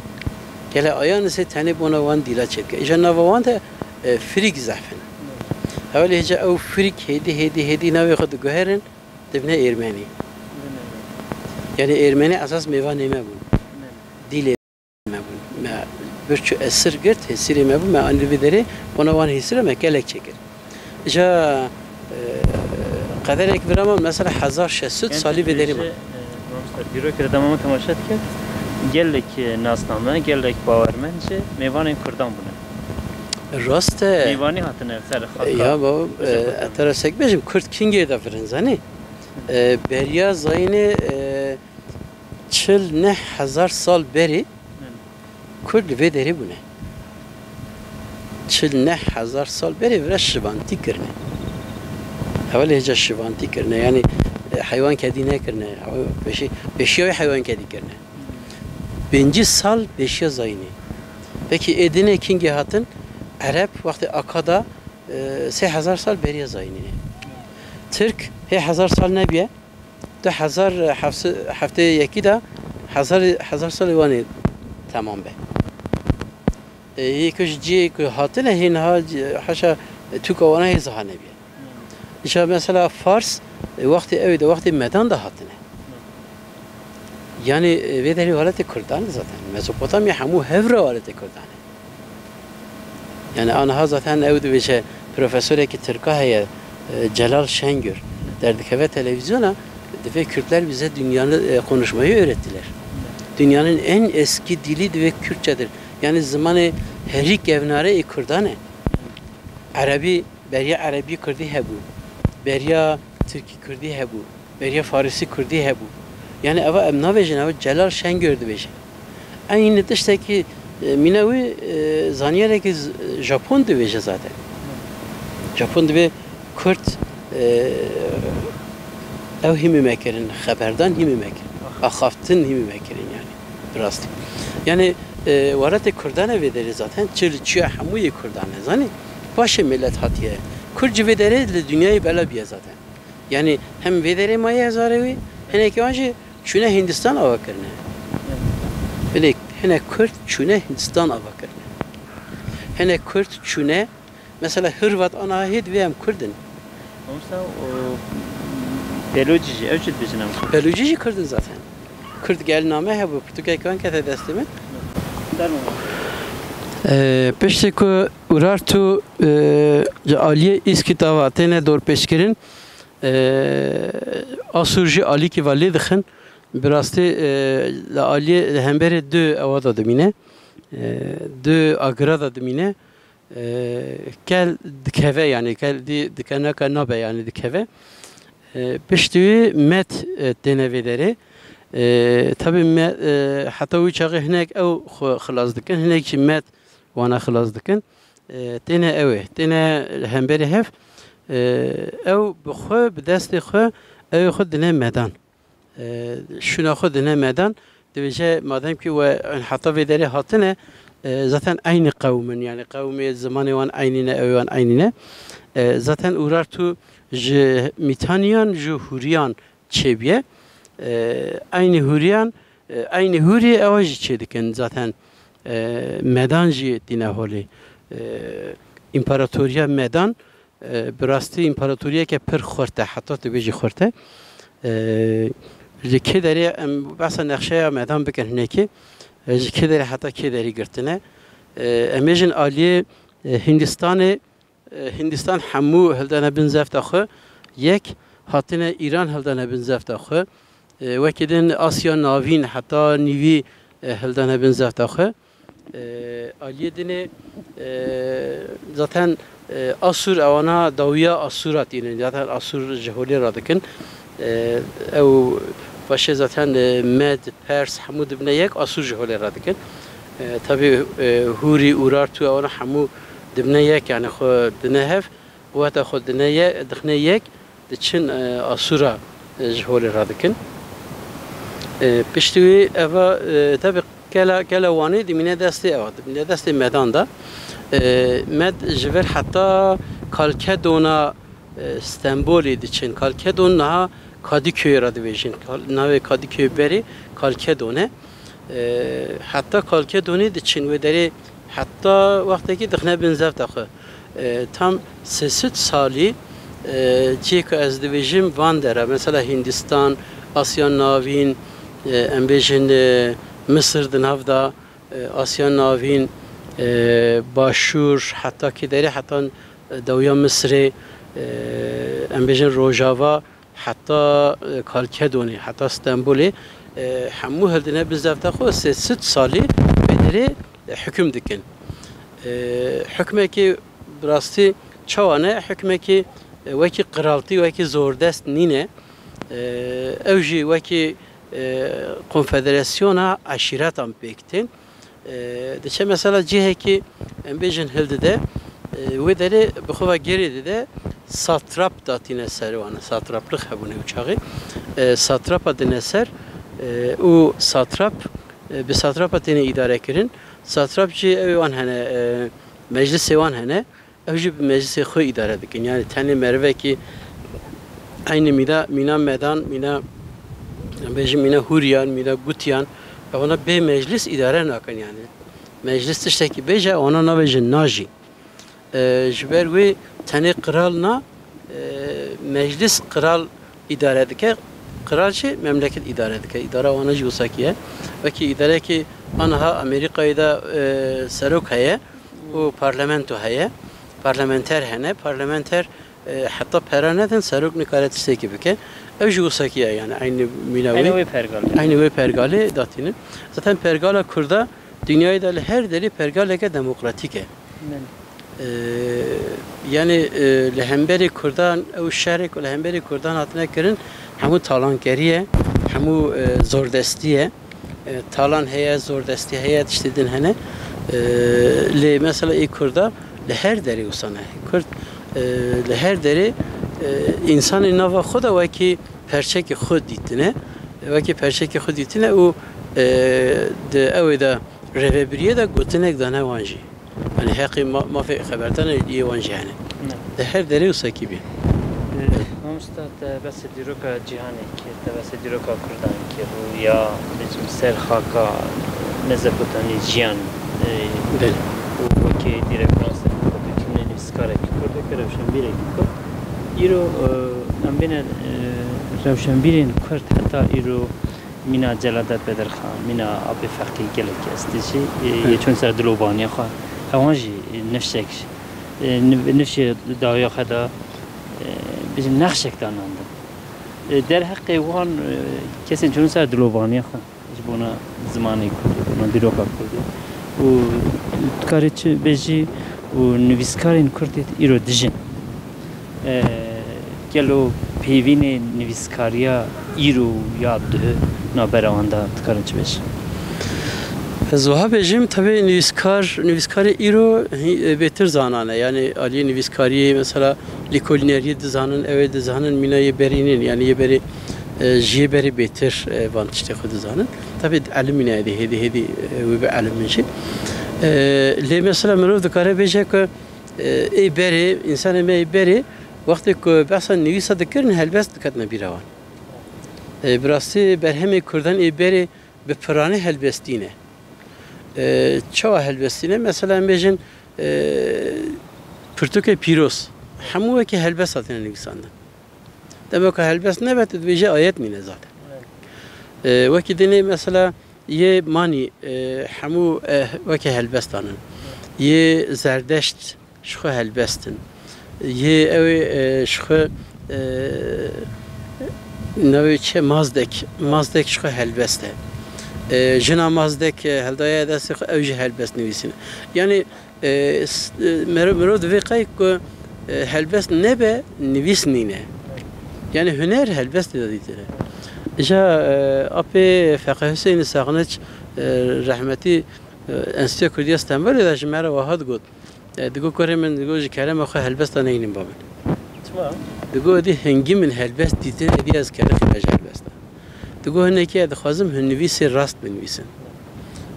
Gela Ayanisê tenê bona wan dîla çêdike. Îja nava wan de e, firîk zehf in. Hevalê hêca ew firîk hêdî, hêdî, hêdî navê xwe diguherin, dibine êrmenî. Yani êrmenî esas mêvanê me bûn. Dîlê me bûn. Me birçî esir girt, hêsirê me bûn. Me anî vê derê, bona wan hêsira me gelek çêkir. Îja, e, qederek vira me, mesela hezar şeş sed salî vê derê me. Mamosta, dîrokê de dema min temaşe dikir, gelek, e, nasname, gelek bawermend ji mêvanên Kurdan bûne. Rast e. Mêvanî hatine ser xaka. Ya baba, e, ez te re sek bêjim, Kurd kingê de virin zanî. E, beriya zayînê, e, çil neh hezar sal berê Kurd li vê derê bûne. Çil neh hezar sal berê vira şivantî kirine. Hevalê hêca şivantî kirine, yanî, e, heywan kedî nekirine. Pêşî, pêşiya wê heywan kedî kirine. Pêncî sal pêşiya zayînê. Pekî ê dinê kingê hatin, Ereb wextê Akada, e, sê hezar sal beriya zayînê. Tirk hê hezar sal nebiye, du hezar heftê yekî de hezar, hezar salê wan ê temam be. E, yê ku ji cihê ku hatine hê niha c-, haşa tûka wana hê ziha nebiye. Îşa mesela Fars, e, wextê ew ê de wextê medan de hatine. Yani, e, vê derê welatê Kurdan e zaten. Mezopotamya hemû hev re welatê Kurdan e. Yani aniha zaten ew dibêje, profesorekî Tirka heye, e, Celal Şengör, derdikeve televîzyona, divê Kürtler bize dünyanın, e, konuşmayı öğrettiler. Dünyanın en eski dili divê Kürtçedir. Yani zimanê herî kevnare ê Kurdan e. Erebî, beriya Erebî Kurdî hebû. Beriya Tirkî Kurdî hebû. Beriya Farisî Kurdî hebû. Yani eva em nabêjin, eva Celal Şengör dibêje. Eynî tiştekî E, mîna wî, e, zanyarekî z-, Japon dibêje zaten. Japon dibê Kurd, e, ew hîmî me kirin, xeberdan hîmî me kirin, axaftin hîmî me kirin yani, bi rastî. Yani, e, welatê Kurdan e vê derê zaten, çi li çiya hemû yê Kurdan e, zanî? Paşê milet hatiye. Kurd ji vê derê li dinyayê bela biye zaten. Yani hem vê derê maye zarê wî, hinekî wan jî çûne Hindistan ava kirine. Hinek, hinek Kurd çûne Hindistan ava kirine. Hinek Kurd çûne, mesela Hırvat ana hê divê em Kurd in. Mamosta, o, Belocî jî, ew jî dibêjin em Kurd. Belocî jî Kurd in zaten. Kurd gel name hebû, pirtûkek wan kete destê min. Derman. Ee, piştî ku Urartu, e, ji aliyê Îskîta ve têne dorpêçkirin, e, Asûr jî alîkî ve lê dixin. Bi rastî, e, li aliyê, li hemberê du ewa de dimîne. E, du agira de dimîne. E, kel dikeve, yani kel dî dike neke nabe, yani dikeve. E, piştî wî Med, e, têne vê derê. E, tabi me, e, heta wî çaxê hinek ew xwe xilas dikin, hinek jî Med wana xilas dikin. E, têne ew ê, têne hemberê hev. E, ew bi xwe, bi destê xwe, ew ê xwe dine Medan. E, şûna xwe dine Medan. Dibêje, madem ki we heta vê derê hatine, e, zaten eynî qewm in, yani qewmê, zimanê wan eynî ne, ew wan eynî ne. E, zaten Urartu ji Mîtaniyan, ji Hûriyan çêbûye. E, eynî Hûriyan, e, eynî Hûrî ewa jî çê dikin zaten. E, Medan jî tîne holê. E, împaratoriya Medan, e, bi rastî împaratoriyeke pir xurt e, heta tu bêjî xurt e. E, ji kê derê em behsa nexşeya Medan bikin hinekî. E, ji kê derê heta kê derî girtine. E, em bêjin aliyê, e, Hindistanê, e, Hindistan hemû hildane bin zefta xwe, yek hatine Îran hildane bin zefta xwe. E, wekî din Asya Navîn heta nîvî, e, hildane bin zefta xwe. E, aliyê dinê, e, zaten, e, Asûr ewana dawiya Asûra tînin. Zaten Asûr ji holê radikin. E, ew paşê zaten, e, Med, Pers hemû dibine yek, Asûr ji holê radikin. E, tabi, e, Hûrî, Urartu ewana hemû dibine yek, yani xwe dine hev, weta xwe dine ye-, dixine yek, diçin, e, Asûra, e, ji holê radikin. E, piştî wî eva, e, tabi kela, kela Wanê dimîne destê eva, dimîne destê Medan de. E, Med ji vir heta Kalkedona, e, Stenbolê diçin. Kalkedon niha Kadıköy'e re dibêjin. Kal-, navê Kadıköy berê Kalkedon e. E, heta Kalkedonê diçin wê derê, heta wextekî dixine bin zefta xwe. E, tam sê sed salî, e, cihê ku ez dibêjim van dera, mesela Hindistan, Asya Navîn, e, em bêjin, e, Misir di nav de, e, Asya Navîn, e, Başûr, heta kê derê, heta, e, dawiya Misirê, e, em bêjin Rojava, heta, e, Kalkedonê, heta Stenbolê, e, hemû hildine bin zefta xwe, sê sed salî vê derê, e, hukm dikin. E, hukmekî bi rastî çawa ne? Hukmekî, e, wekî qiraltî, wekî zordest nîne. E, ew jî wekî, e, konfederasyona eşîretan pêk tên. E, diçe mesela cihekî, em bêjin, hildide, e, wê derê bi xwe ve gerê dide, satrap datîne ser wan. Satraplix hebûne ew çaxê. E, satrapa dine ser, e, û satrap, e, bi satrapa têne îdare kirin. Satrap jî ew wan hene, e, meclisê wan hene. Ew jî bi meclisê xwe îdare dikin. Yani tenê merivekî eynî mîna, mîna Medan, mîna, em bêjin, mîna Hûriyan, mîna Gutiyan, ewana bê meclis îdare nakin yani. Meclis tiştekî bêje, ewana nabêjin najî. E, ji ber wê tenê qral na, e, meclis qral îdare dike, qral jî memleket îdare dike. Îdara wana jî wisa kî ye. Wekî îdarekî aniha Amerîkayê de, e, serok heye û parlamento heye. Parlamenter hene. Parlamenter, e, heta pera nedin, serok nikare tiştekî bike. Ew jî wisa kî ye, yani eynî mîna wê. Eynî wê pergalê. Eynî wê pergalê datînin. Zaten pergala Kurda dinyayê de li her derê pergaleke demokratîk e. Belê. Ee, yani, e, li hemberî Kurdan, ew şerê ku li hemberî Kurdan hatine kirin, hemû talankerî ye, hemû, e, zordestî ye. E, talan heye, zordestî heye, tiştê din hene. E, lê mesela ê Kurda li her derê wisa ne. Kurd, e, li her derê, e, însanê nava xwe de wekî perçekê xwe dîtine, wekî perçekê xwe dîtine û, e, di ew ê de rêvebiriyê de gotinek dane wan jî. Yanî heqê ma-, mafê xeberdanê yê wan jî hene. Ne. Di her derê wisa kî bî. E, mamosta, te behsê dîroka cîhanê kir, te behsê dîroka Kurdan kir û ya bêjim ser xaka Mezopotamyê jiyan, e, Belê. û wekî dî referans te xwe dikine nivîskarekî Kurd, wekî rewşenbîrekî Kurd. Îro, e, em bêne, e, rewşenbîrên Kurd heta îro mîna Celadet Bedirxan, mîna Apê Feqî gelek kes tê jî, e, yê Evet. çûn ser dilobaniya xwe. Ewan jî nifşek, e, nif-, nifşê dawiya xwe de, e, bêjin nexşek danandin. E, derheqê wan, e, kesên çûn ser dilobaniya xwe ji bona zimanê Kurdî, bona dîroka Kurdî. Û dikarî çi bêjî û nivîskarên Kurd îro dijin. E, gelo pêvînê nivîskariya îro ya duhî navbera wan de dikarin çi bêjin? Ez wiha bêjim, tevî nivîskar, nivîskarê îro hî-, bêtir zanane. Yanî aliyê nivîskariyê, mesela lêkolîneriyê dizanin, ew ê dizanin mîna yê berî nîn. Yanî yê berê, e, ji yê berê bêtir, e, van tiştê xwe dizanin. Tevî elimîne êdî hêdî hêdî, e, wê bi elimîn jî. E, lê mesela mirov dikare bêje ku, e, ê berê, însanê me yê berê, wextê ku behsa nivîsa dikirin, helbest diketine bîra wan. E, bi rastî berhemê Kurdan ê berê bi piranî helbestî ne. E, çawa helbestî ne? Mesela em bêjin, e, pirtûkê pîroz, hemû wekî helbest hatine nivîsandin. Dema ku helbest nebe, tu dibêje ayet nîne zaten. E, wekî dinê mesela yê manî, e, hemû, e, weke helbestan in. Yê zerdeşt ji xwe helbest in. Yê ew ê, e, ji xwe, e, navê çi ye? Mazdek. Mazdek ji xwe helbest e. E, jina Mazdek, e, heldaye destê xwe, ew jî helbest nivîsîne. Yanî, e, s-, e, mero-, mirov divê qey ku, e, helbest nebe, nivîs nîne. Yanî huner helbestê de dîtine. Îja, e, apê Feqî Huseyînî Saqniç, e, rehmetî, e, Enstitûya Kurdî ya Stenbolê de ji me re wiha digot. E, digot kurê min, digot ji kerema xwe helbesta neynin ba min. Çima? Digot êdî hingî min helbest dîtin, êdî ez kerixîme ji helbesta. Digot hinekî ez dixwazim hunnivîsê rast binivîsim.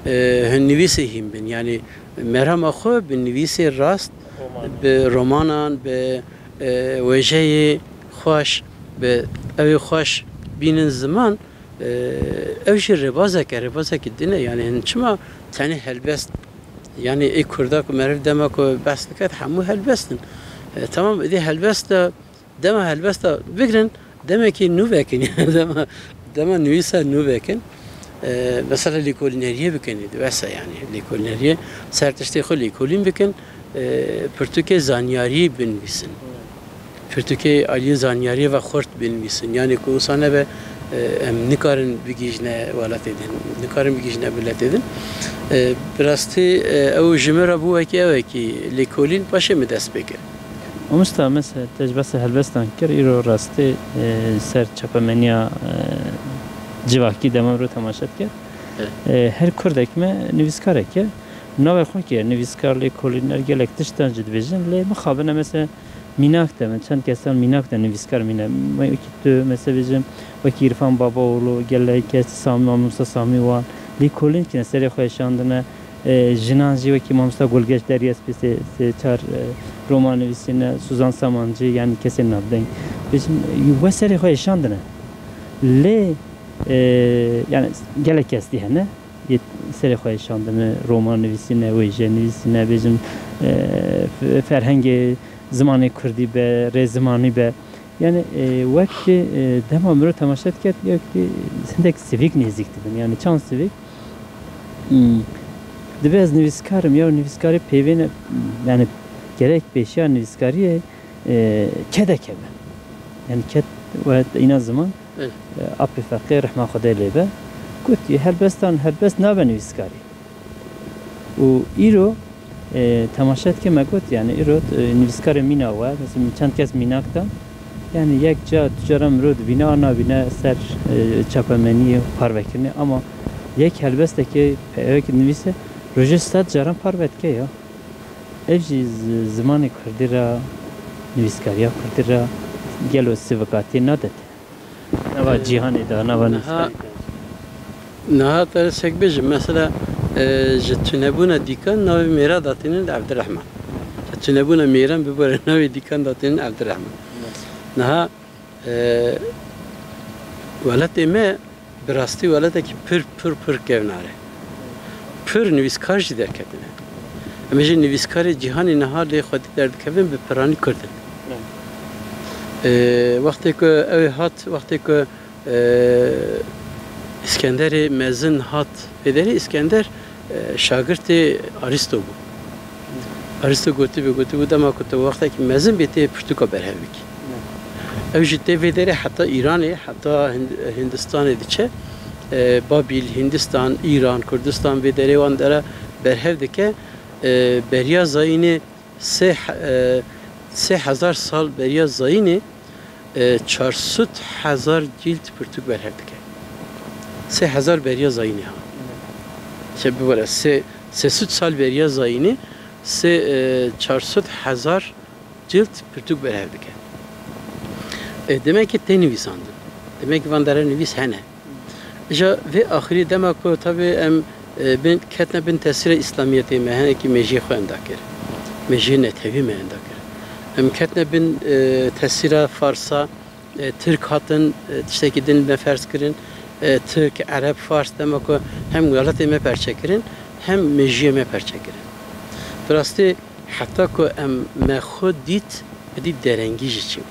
E, hunnivîsê hîn bin. Yanî merama xwe bi nivîsê rast, Roman. Bi romanan, bi, e, wêjeyê xweş, bi ewê xweş bînin ziman, e, ew jî rêbazek e, rêbazekî din e. Yanî hin çima tenê helbest, yanî ê Kurda ku meriv dema ku behs diket, hemû helbest in. E, temam, êdî helbest de Dema helbesta bigrin, demekî nû vekin, dema, dema nivîsa nû vekin. E, mesela lêkolîneriyê bikin, wesa yanî lêkolîneriyê ser tiştê xwe lêkolîn bikin, e, pirtûkê zanyarî binivîsin. Pirtûkê aliyê zanyariyê ve xurt binivîsin. Yanî ku wisa nebe, e, em nikarin bigihîjine welatê din, nikarin bigihîjine miletê din. E, bi rastî, e, ew ji min re bû wekî ewekî lêkolîn, paşê min dest pê kir. Mamosta, mesela te ji behsa helbestan kir, îro rastî, e, ser çapemeniya, e, civakî dema mirov temaşe dike. Evet. E, her kurdek me nivîskarek e. Navê xwe kir, nivîskar, lêkolîner, gelek tiştan jî dibêjin. Lê mixabin e, mesela mînak de, min çend kesan mînak de nivîskar mîne. Me wekî tu, mesela bêjim, wekî Îrfan Babaoğlu, gelek kes, Sami, Mamosta Sami Wan, lêkolîn kine, serê xwe şandine. E, jinan jî wekî Mamosta Gulgeç Derya Spî sê, sê çar, e, roman nivîsîne, Suzan Samancî, yanî kesên navdeng. Bêjin, we serê xwe êşandine. Lê, e, yanî gelek kes dî hene, yê serê xwe êşandine, roman nivîsîne, wêje nivîsîne, bêjin, e, f-, ferhengê zimanê kurdî be, rê zimanî be. Yani, e, wek jî, e, dema mirov temaşe diket, wek jî hindek sivîk nêzîk dibin. Yani çand sivîk, hmm, dibe ez nivîskar im ya nivîskarê peyvê ne, yani gerek pêşiya nivîskariyê, e, kedeke be. Yani ked we îna ziman, Evet. e, Apê Feqê rehma Xwedê lê be, got, helbestan helbest nabe nivîskarî. Û îro, e, temaşe dike me got, yani îro, e, nivîskarê mîna we, mesela min çend kes mînak da, yani yek ca, tu cara mirov dibîne, a nabîne ser, e, çapemeniyê, parvekirinê, ama yek helbestekê, pe-, yek nivîse, Rojê sed caran parve dike ya. Ev jî zi-, zimanê kurdî re, nivîskariya kurdî re gelo sivika tê nadete. Nava cîhanê de, nava nivîskarê de. Niha te sek bêjim, mesela, e, ji tunebûna dîkan navê mêra datînin Evdirehman. Ji tunebûna mêran bibore navê dîkan datînin Evdirehman. Niha, e, welatê me bi rastî welatekî pir, pir, pir kevnar e. Pir nivîskar jî derketine. Em ê jî nivîskarê cîhanê niha lê xwedî derdikevin bi piranî kurd in. E, wextê ku ew ê hat, wextê ku, e, Îskenderê Mezin hat vê derê, Îskender, e, şagirtê Arîsto bû. Arîsto gotibû, gotibû dema ku tu wextekî mezin bê tê pirtûka berhev bikî. Ew jî tê vê derê heta Îranê, heta Hind-, Hindistanê diçe. E, Babîl, Hindistan, Îran, Kurdistan vê derê wan dere berhev dike. E, beriya zayînê sê he-, e, sê hezar sal beriya zayînê, e, çar sed hezar cîld pirtûk berhev dike. Sê hezar beriya zayînê ha. Şey, bibare, sê, sê sed sal beriya zayînê, sê, e, çar sed hezar cîld pirtûk berhev dike. E, demek ki tê nivîsandin. Demek ki van dere nivîs hene. Îja vê axirî dema ku tabi em, e, bin, ketine bin tesîra Îslamiyetê, me hinekî mêjiyê xwe enda kir. Mêjiyê netewî me enda kir. Em ketine bin, e, tesîra Farsa, e, Tirk hatin, e, tiştekî din me ferz kirin. E, Tirk, Ereb, Fars dema ku hem welatê me perçe kirin, hem mêjiyê me perçe kirin. Bi rastî heta ku em me xwe dît, êdî derengî jî çêbû.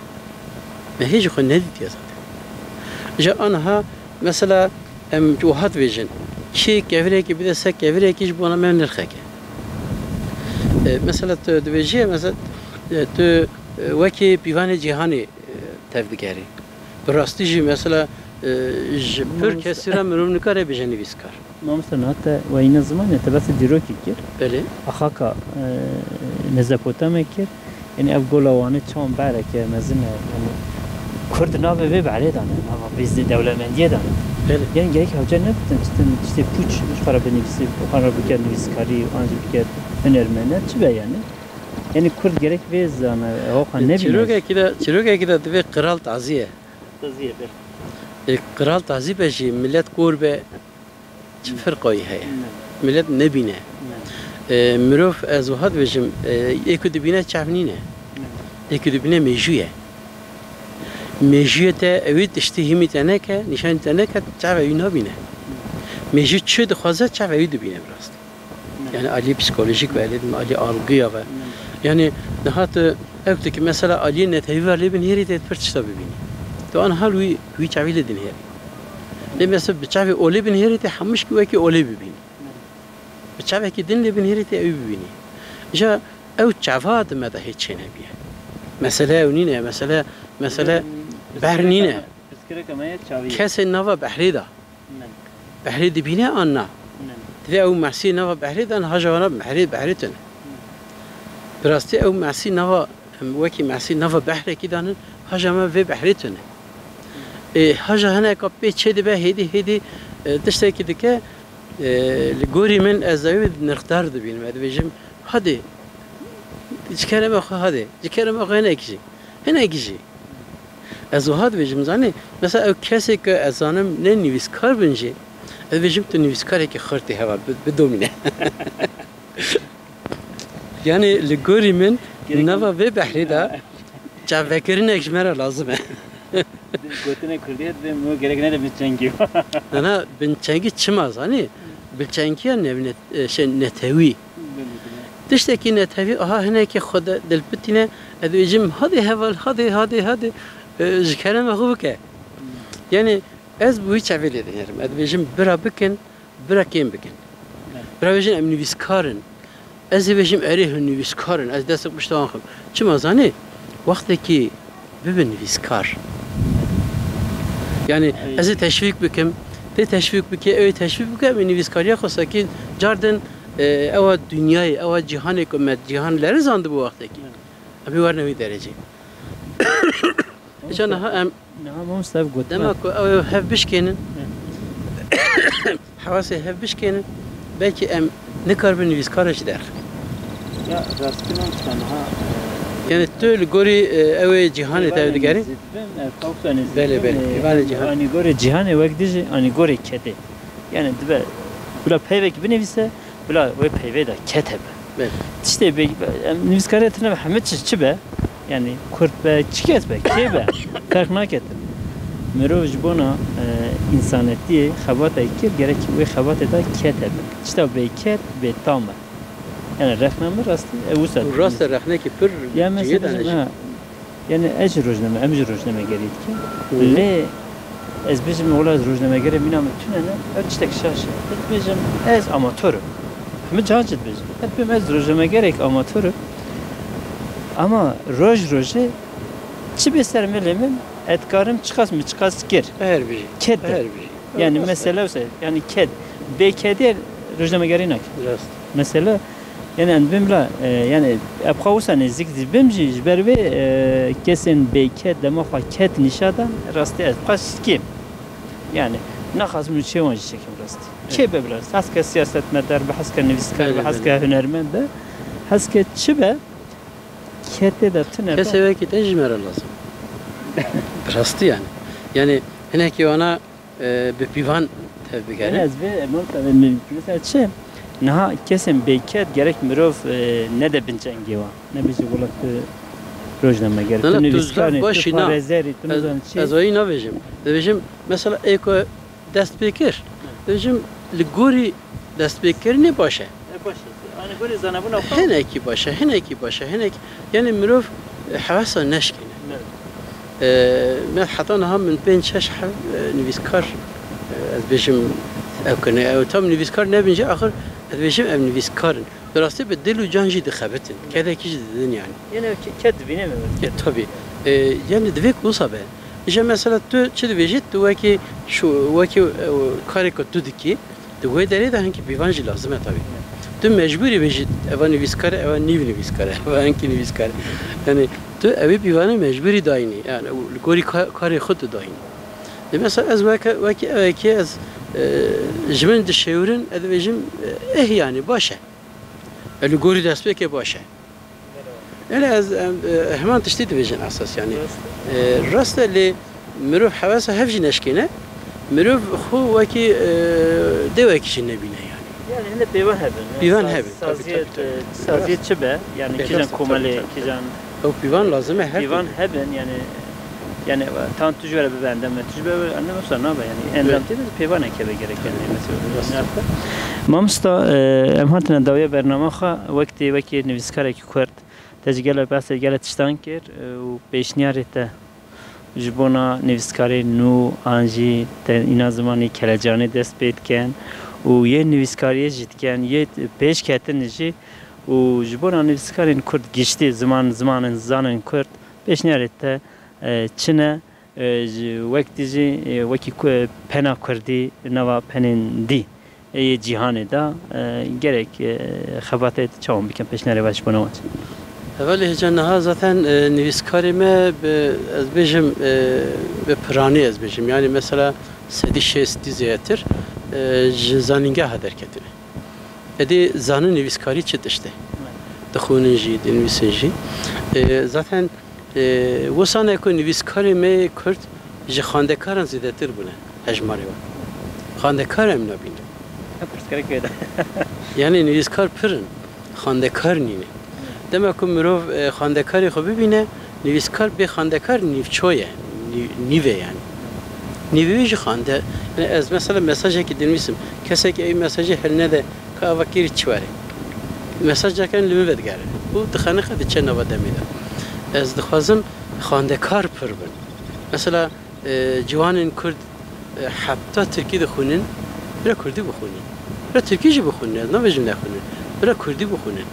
Me hê jî xwe nedîtiye zaten. Îja aniha mesela em wiha dibêjin, kê kevirekî bide ser kevirekî ji bona me nirxek e. E, mesela tu dibêjî, mesela, e, tu, e, wekî pîvanê cîhanê, e, tevdigerî. Bi rastî jî mesela, e, ji pir kesî re mirov nikare bêje nivîskar. Mamoste, niha te weyîna zimanê te behsê dîrokî kir. Belê. Axaka, e, Mezopotamê kir. Yanî ev gola Wanê çawan behreke mezin e. Yanî Kurd navê vê behrê dane, nava vê zê-, dewlemendiyê dane. Belê. Yanî gerek hewce nebitin, tiştên, tiştê pûç ji xwe re binivîsî, xwe re bike nivîskarî, an jî bike hunermene, çi be yanî? Yanî Kurd gerek vê zane, ew xwe nebîne. Çîrokekî de, çîrokekî de divê qiral tazî ye. Tazî ye, belê. E, qiral tazî be jî, milet kor be, çi ferqayî heye? Ne. Milet nebîne. Ne. E, mirov, ez wiha dibêjim, e, ê ku dibîne çav nîne. Ne. Ê ku dibîne mêjû ye. Mêjûyê te ewî tiştî hîmî te neke, nîşanî te neke, çav ewî nabîne. Mêjû çi dixwaze, çav ewî dibîne bi rastî. Ne. Yani alî psikolojik ve, alî algıya ve. Ne. Yani niha tu ew tu ki mesela alî netewî ve lê binêrî tê pir tişta bibînî. Tu aniha li wî, wî çavî lê dinêrî. Lê mesela bi çavê olê binêrî tê hemû şikî wekî olê bibînî. Ne. Bi çavekî din lê binêrî tê ew bibînî. Îja ew çava di me de hê çênebiye. Mesele ew nîne, mesele, mesele behr nîne. Pirsgirêka me ye çavî ye. Kesê nava behrê de. Ne. Behrê dibîne an na? Ne. Divê ew mesî nava behrê dan haja wana behrê, behrê tune. Ne. Bi rastî ew mesî nava, em wekî mesî nava behrekî danin, haja me vê behrê tune. Ê, haja hineka pê çê dibe hêdî hêdî, e, tiştekî dike, e, li gorî min ez ew nirxdar dibînim. Ez dibêjim, hadê, ji kerema xwe hadê, ji kerema xwe hinek jî, hinek jî. Ez wiha dibêjim, zanî, mesela ew kesê ku ez zanim ne nivîskar bin jî, ez dibêjim tu nivîskarekî xurt ê heva bi-, bidomîne. Yani li gorî min gerek nava vê behrê de çavvekirinek ji me re lazim e. Gotinê kurdî ye, divê mirov gerek nede binçengî. Nana, binçengî çima zanî? Binçengiya newnet-, e, şey, netewî. Tiştekî netewî, aha hinekî xwe de dilpitîne, ez dibêjim, hadê heval, hadê, hadê, hadê, e, ji kerema xwe bike. Yani ez bi wî çavê lê dinêrim. Ez dibêjim, bira bikin, bira kêm bikin. Evet. Bira bêjin, em nivîskar in. Ez ê bêjim, erê, hûn nivîskar in. Ez destê pişta wan xim. Çima zanî? Wextekî bibe nivîskar. Yani ez ê teşvîk bikim, tê teşvîk bike, ew ê teşvîk bike, em ê nivîskariya xwe sekîn cardin, e, ewa dinyayê, ewa cîhanê ku me cîhan lerizandibû wextekî. Em ê werne wî derecê. Îca niha em niha mamoste ev gotin. Dema ku ew ê hev bişkênin, hewasê hev bişkênin, Belkî em nikaribin nivîskara jî derxin. Ya, rastî mamosta niha, e, Yani tu li gorî, e, ew ê cîhanê te digerî? Peyvanê nêzî dibim, e, qewsa nêzî Belê, dibim, belê, e, peyvanê cîhan. Anî gorê cîhanê wek dijî, anî gorê kedê. Yani dibe, bila peyvek binivîse, bila wê peyvê de ket hebe. Belê. Tiştê bê, em nivîskarê tune be, hemî çi, çi be? Yani kurt be, çi kes be, kê be? Ferq naket. Mirov ji bona, e, însanetiyê xebatê kir, gerek wê xebatê de ket hebe. Tişta bê ket, bê tam e. Yani rexna min rastî, e, wisa Û rast e, rexnekî pir Ya mesela cihê de bizim, neşe. ha, yani ez jî rojname, em jî rojnamegerî dikin. Hı hı. Lê ez bêjim, wela ez rojnamegerê mîna min tune ne, ev tiştek şaş e. Ez bêjim, ez amator im. Hemî cahan jî dibêjim. Ez bêjim, ez rojnamegerek amator im. Ama roj rojê çi bê ser milê min, ez dikarim çiqas min çiqas kir. Her bijî. Ked de. Her bijî. Yani Rast e. mesele wisa, yani ked. Bê kedê rojnamegerî nake. Rast. Mesele, yani em bim la, e, yani epxa wisa nêzik dibim jî, ji ber vê, e, kesên bê ked dema xwe ked nîşa dan, rastî ez paş kêm. Yani naxwazim çê wan jî çekim rastî. Evet. Kê be bila? Hez ke siyasetmedar be, hez ke nivîskar be, Belê, hez belê. ke hunermend be, hez ke çi be, ketê de tune be. Kesê wekî te jî me re lazim. Rastî yani. Yani hinekî wana, e, bi pîvan tev Yani bigerin. ez vê, e, mamosta, e, min, mesela çi? Niha kesên bêked gerek mirov, e, nede bin cengê wan. Nebêje wela tu rojnameger, Na, tu na, tu nivîskar zaf î, baş tu î, na. parêzer î, tu Ez, nizan çi. ez wayî navêjim. Dibêjim, mesela ê ku dest pê kir. Dibêjim, li gorî destpêkirinê baş e. E, baş e. Anî gorî zanebûna xwe. Hinekî baş e, hinekî baş e, hinek-, yani mirov, e, hewesa neşkîne. Evet. E, me heta niha min pênc şeş heb, e, nivîskar, e, ez bêjim, ew kirine. Ew tam nivîskar nebin jî, axir ez bêjim ev nivîskar in. Bi rastî bi dil û can jî dixebitin. Evet. Kedekî jî didin yani. Yine ke-, ked dibîne mi? E, tabii. E, yani divê ku wisa be. Îja mesela tu çi dibêjî, tu wekî şu, wekî, e, karê ku tu dikî, di wê derê de hinkî pîvan jî lazim e tabii. Tu mecbûrî bêjî, eva nivîskar e, eva nîv nivîskar e, eva hinkî nivîskar e. Yani tu ewî pîvanê mecbûrî dayînî. Yani ew li gorî ka-, karê xwe tu dayînî. Lê mesela ez weke, wekî ewekî ez, e, ji min dişêwirin, ez dibêjim, e, eh yani baş e. E, li gorî destpêkê baş e. Öyle ez, em, e, heman tiştî dibêjin esas yani. Rast. E, rast e lê mirov hewesa hev jî neşkêne. Mirov xwe wekî, e, dewekî jî nebîne yani. Yani hinde pêvan hebin. Pêvan Saz-, hebin, tabii, saziyê, tabii, tabii. e, saziyê Rast. çi be? Yani E, kîjan rast e, komelê, tabii, tabii. kîjan Ew pîvan lazim e her Pîvan türlü. hebin yani. Yani tam tu ji were bibe endam, tu ji were endam wisa nabe yani. Endam Evet. tê de pêvanek hebe gerek yani. Mesela, Rast. ne yaptı? Mamosta, e, em hatine dawiya bernama xwe wek tê wekî nivîskarekî Kurd. Te ji gele behsê gele tiştan kir, e, û pêşniyarê te ji bona nivîskarê nû an jî te îna zimanê kelecanê dest pê dikin û yê nivîskariyê jî dikin, yê pêşketin jî û ji bona nivîskarên Kurd giştî ziman, zimanên zanên Kurd pêşniyarê te, e, çi ne? E, ji wek dijî, e, wekî ku-, pena Kurdî nava penên dî, e, yê cîhanê de, e, gerek, e, xebatê çawan bikin pêşniyarê ve ji bona we çi? Hevalê hêja niha zaten, e, nivîskarê me bi, ez bêjim, e, bi piranî ez bêjim. Yani mesela sedî şêstî zêdetir, e, ji zanîngeha derketine. Edê zanin nivîskarî çi tişt e. Dixwînin jî, dinivîsin jî. E, zaten, e, wisa ne ku nivîskarê me yê Kurd ji xwendekaran zêdetir bûne hejmarê wan. Xwendekar em nabînin. Pirsgirêk wê de. Yani nivîskar pir in, xwendekar nîne. Dema ku mirov, e, xwendekarê xwe bibîne, nivîskar bê xwendekar nîvço ye, nî-, nîv e yani. Nîvê wî jî xwende, yani ez mesela mesajekî dinivîsim, kesek ew mesajê hilnede, ka eva kêrî çi were. Mesaj cakan li min vedigere. Û dixeniqe diçe nava demê de. Ez dixwazim xwendekar pir bin. Mesela, e, ciwanên Kurd, e, heta Tirkî dixwînin, bira Kurdî bixwînin. Bira Tirkî jî bixwînin, ez nabêjim nexwînin. Bira Kurdî bixwînin.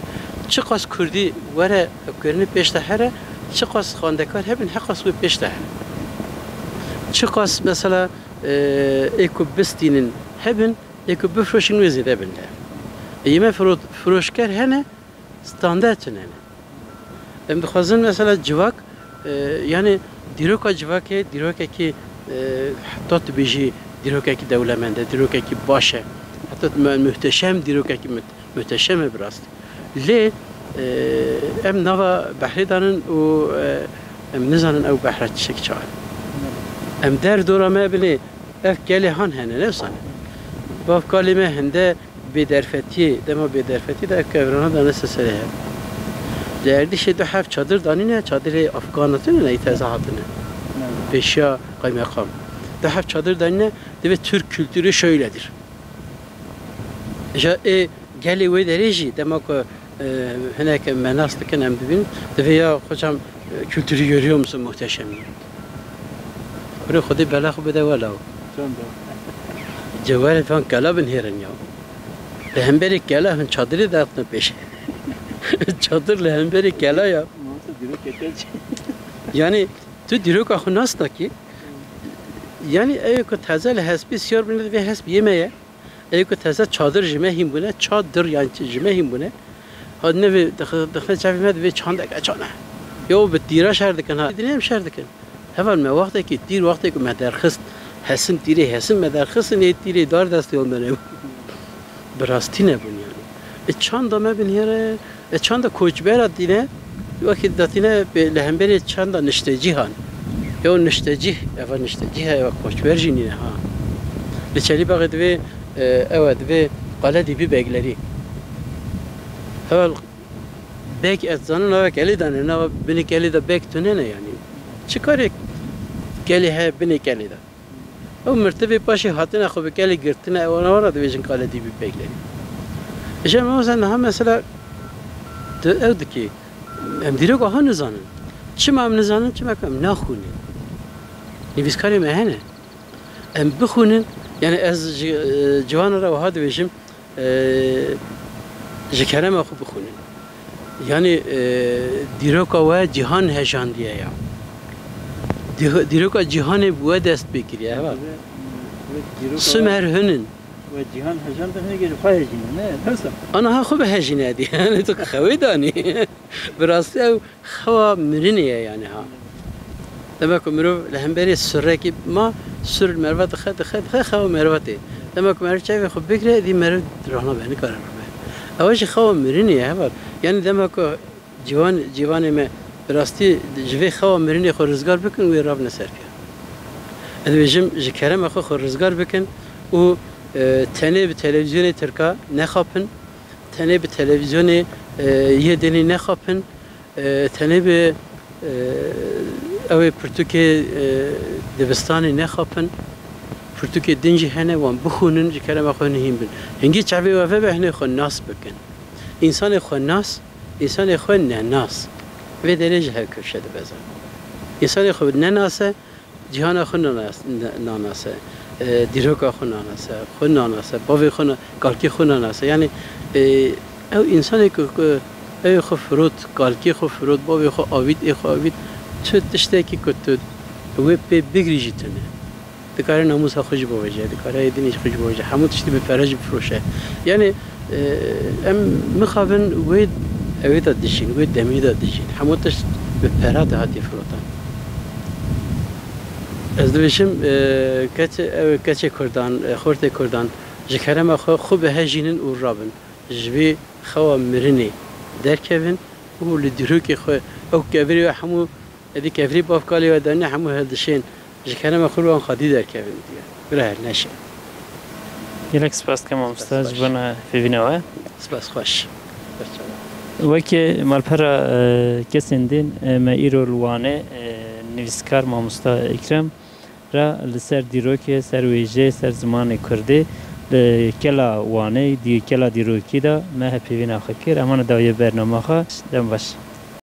Çiqas Kurdî were hevkirine pêş de here, çiqas xwendekar hebin, heqas wê pêş de here. Çiqas mesela, e, ê ku bistînin hebin, ê ku bifroşin wê zêde bin de. Ê me firo-, firoşker hene, standard tune ne. Em dixwazin mesela civak, e, yani dîroka civakê, dîrokekî, e, heta tu bêjî dîrokekî dewlemend e, dîrokekî baş e. Heta me muhteşem dîrokekî muht-, muhteşem e bi rastî. Lê, e, em nava behrê danin û, e, em nizanin ew behra tiştekî çawa ye. Em der dora me binê ev gelê han hene, ne wisa ne? Bav kalê me hende bêderfetiyê, dema bêderfetiyê de ev kevirana dane ser serê hev. Di erdîşê du heb çadir danîne, çadirê Afganê tune ne, teze hatine. Pêşiya kaymeqam. Du heb çadir danîne, divê Türk kültürü şöyledir. Îja ê gelê wê derê jî dema ku, e, hinek me nas dikin, em dibînin, divê ya hocam, e, kültürü görüyor musun, muhteşem. Kurê Xwedê bela xwe bide wela. Çend o? Cewherê van kela binhêrin ya. Li hemberî kela hin çadirê derxine pêş. Çadir li hemberî kela ya. Nasıl dîrokeke çi? Yani tu dîroka xwe nas nakî. Yani ew ku teze li hespî siyar bine divê hesp yê me ye. Ê ku teze çadir ji me hîn bûne, çadir yan ji me hîn bûne. Hatine vê dixi-, dixine çavê me divê çandeke çan e. Ya û bi tîra şer dikin ha. Dinê em şer dikin. Heval me wextekî tîr, wextê ku me derxist, hesin tîrê hesin me derxistin, ê tîrê dar destê wan me nebû. Bi rastî nebûn yani. E, çanda me binêre, e, çanda koçbera tîne, wekî datîne bi-, li hemberê çanda niştecîhan. Ew niştecîh, eva niştecîh, eva koçber jî nîne ha. Li Çelîbexê divê, e, ew e, divê qale dî bî beglerî. Heval beg ez zanin nava kelê dane, nava binê kelê de beg tune ne yani. Çi karê kelê heye binê kelê de? Ew mirtivê paşê hatine xwe bi kelê girtine, ewana wara dibêjin qale dî bî beglerî. Îja me wisa niha mesela tu ew dikî, em dîrok aha nizanin. Çima em nizanin? Çima ku em naxwînin. Nivîskarê me hene. Em bixwînin, yani ez ji, e, ciwana re wiha dibêjim, e, ji kerema xwe bixwînin. Yani, e, dîroka we cîhan hejandiye ya. Dî-, dîroka cîhanê bi we dest pê kiriye, heval. Ve, ve dîroka Sumer we, hinin. We cîhan hejandin, hinekê ji xwe hejîne, ne? Nasıl? Ana ha xwe bi hejîne dî. Yani tu xewê danî. Bi rastî ew xewa mirinê ye yani ha. Dema ku mirov li hemberî surekî ma, sur li merva dixe, dixe, dixe, xewa merva tê. Dema ku meriv çavê xwe bigire, dî meriv rahna be, nikare rahna be. Ew jî xewa mirinê ye, heval. Yani dema ku ciwan, ciwanê me bi rastî ji vê xewa mirinê xwe rizgar bikin, wê rabine ser pê. Ez dibêjim, ji kerema xwe xwe rizgar bikin û, e, tenê bi televîzyonê tirka nexapin, tenê bi televîzyonê, e, yê dinê nexapin, e, tenê bi, e, ew ê pirtûkê, e, dibistanê nexapin. Pirtûkê din jî hene, wan bixwînin, ji kerema xwe nihîn bin. Hingî çavê we vebe, hinê xwe nas bikin. Însanê xwe nas, însanê xwe nenas. Vê derê ji hev kifşe dibe zan. Însanê xwe nenase, cîhana xwe nanas-, na-, nanase, e, dîroka xwe nanase, xwe nanase, bavê xwe na-, kalkê xwe nanase. Yani, e, ew însanê ku, ku ew xwe firot, kalkê xwe firot, bavê xwe avît, ê xwe avît, tu tiştekî ku tu wê pê bigirî jî tune. Dikare namûsa xwe jî bavêje, dikare êdînê xwe jî bavêje, hemû tiştî bi pere jî bifiroşe. Yani, e, em mixabin wê ewê de dijîn, wê demê de dijîn. Hemû tişt bi pera de hatiye firotan. Ez dibêjim, e, keç-, ew keçê Kurdan, e, xortê Kurdan, ji kerema xwe, xwe bihejînin û rabin. Ji vê xewa mirinê derkevin û li dîrokê xwe ew kevirê we hemû, êdî kevirê bavkalê we de ne, hemû hildişên. Ji kerema xwe wan xwedî derkevin diye. Bira her neşe. Gelek spas dikim mamoste ji bona pêvîna we. Spas xweş. Weke malpera, e, kesên din, e, me îro li Wanê, e, nivîskar mamosta Îkrem re li ser dîrokê, ser wêjeyê, ser zimanê kurdî li kela Wanê, dî-, kela dîrokî de me hevpêvîna xwe kir. Em hane dawiya bernama xwe. Dem baş.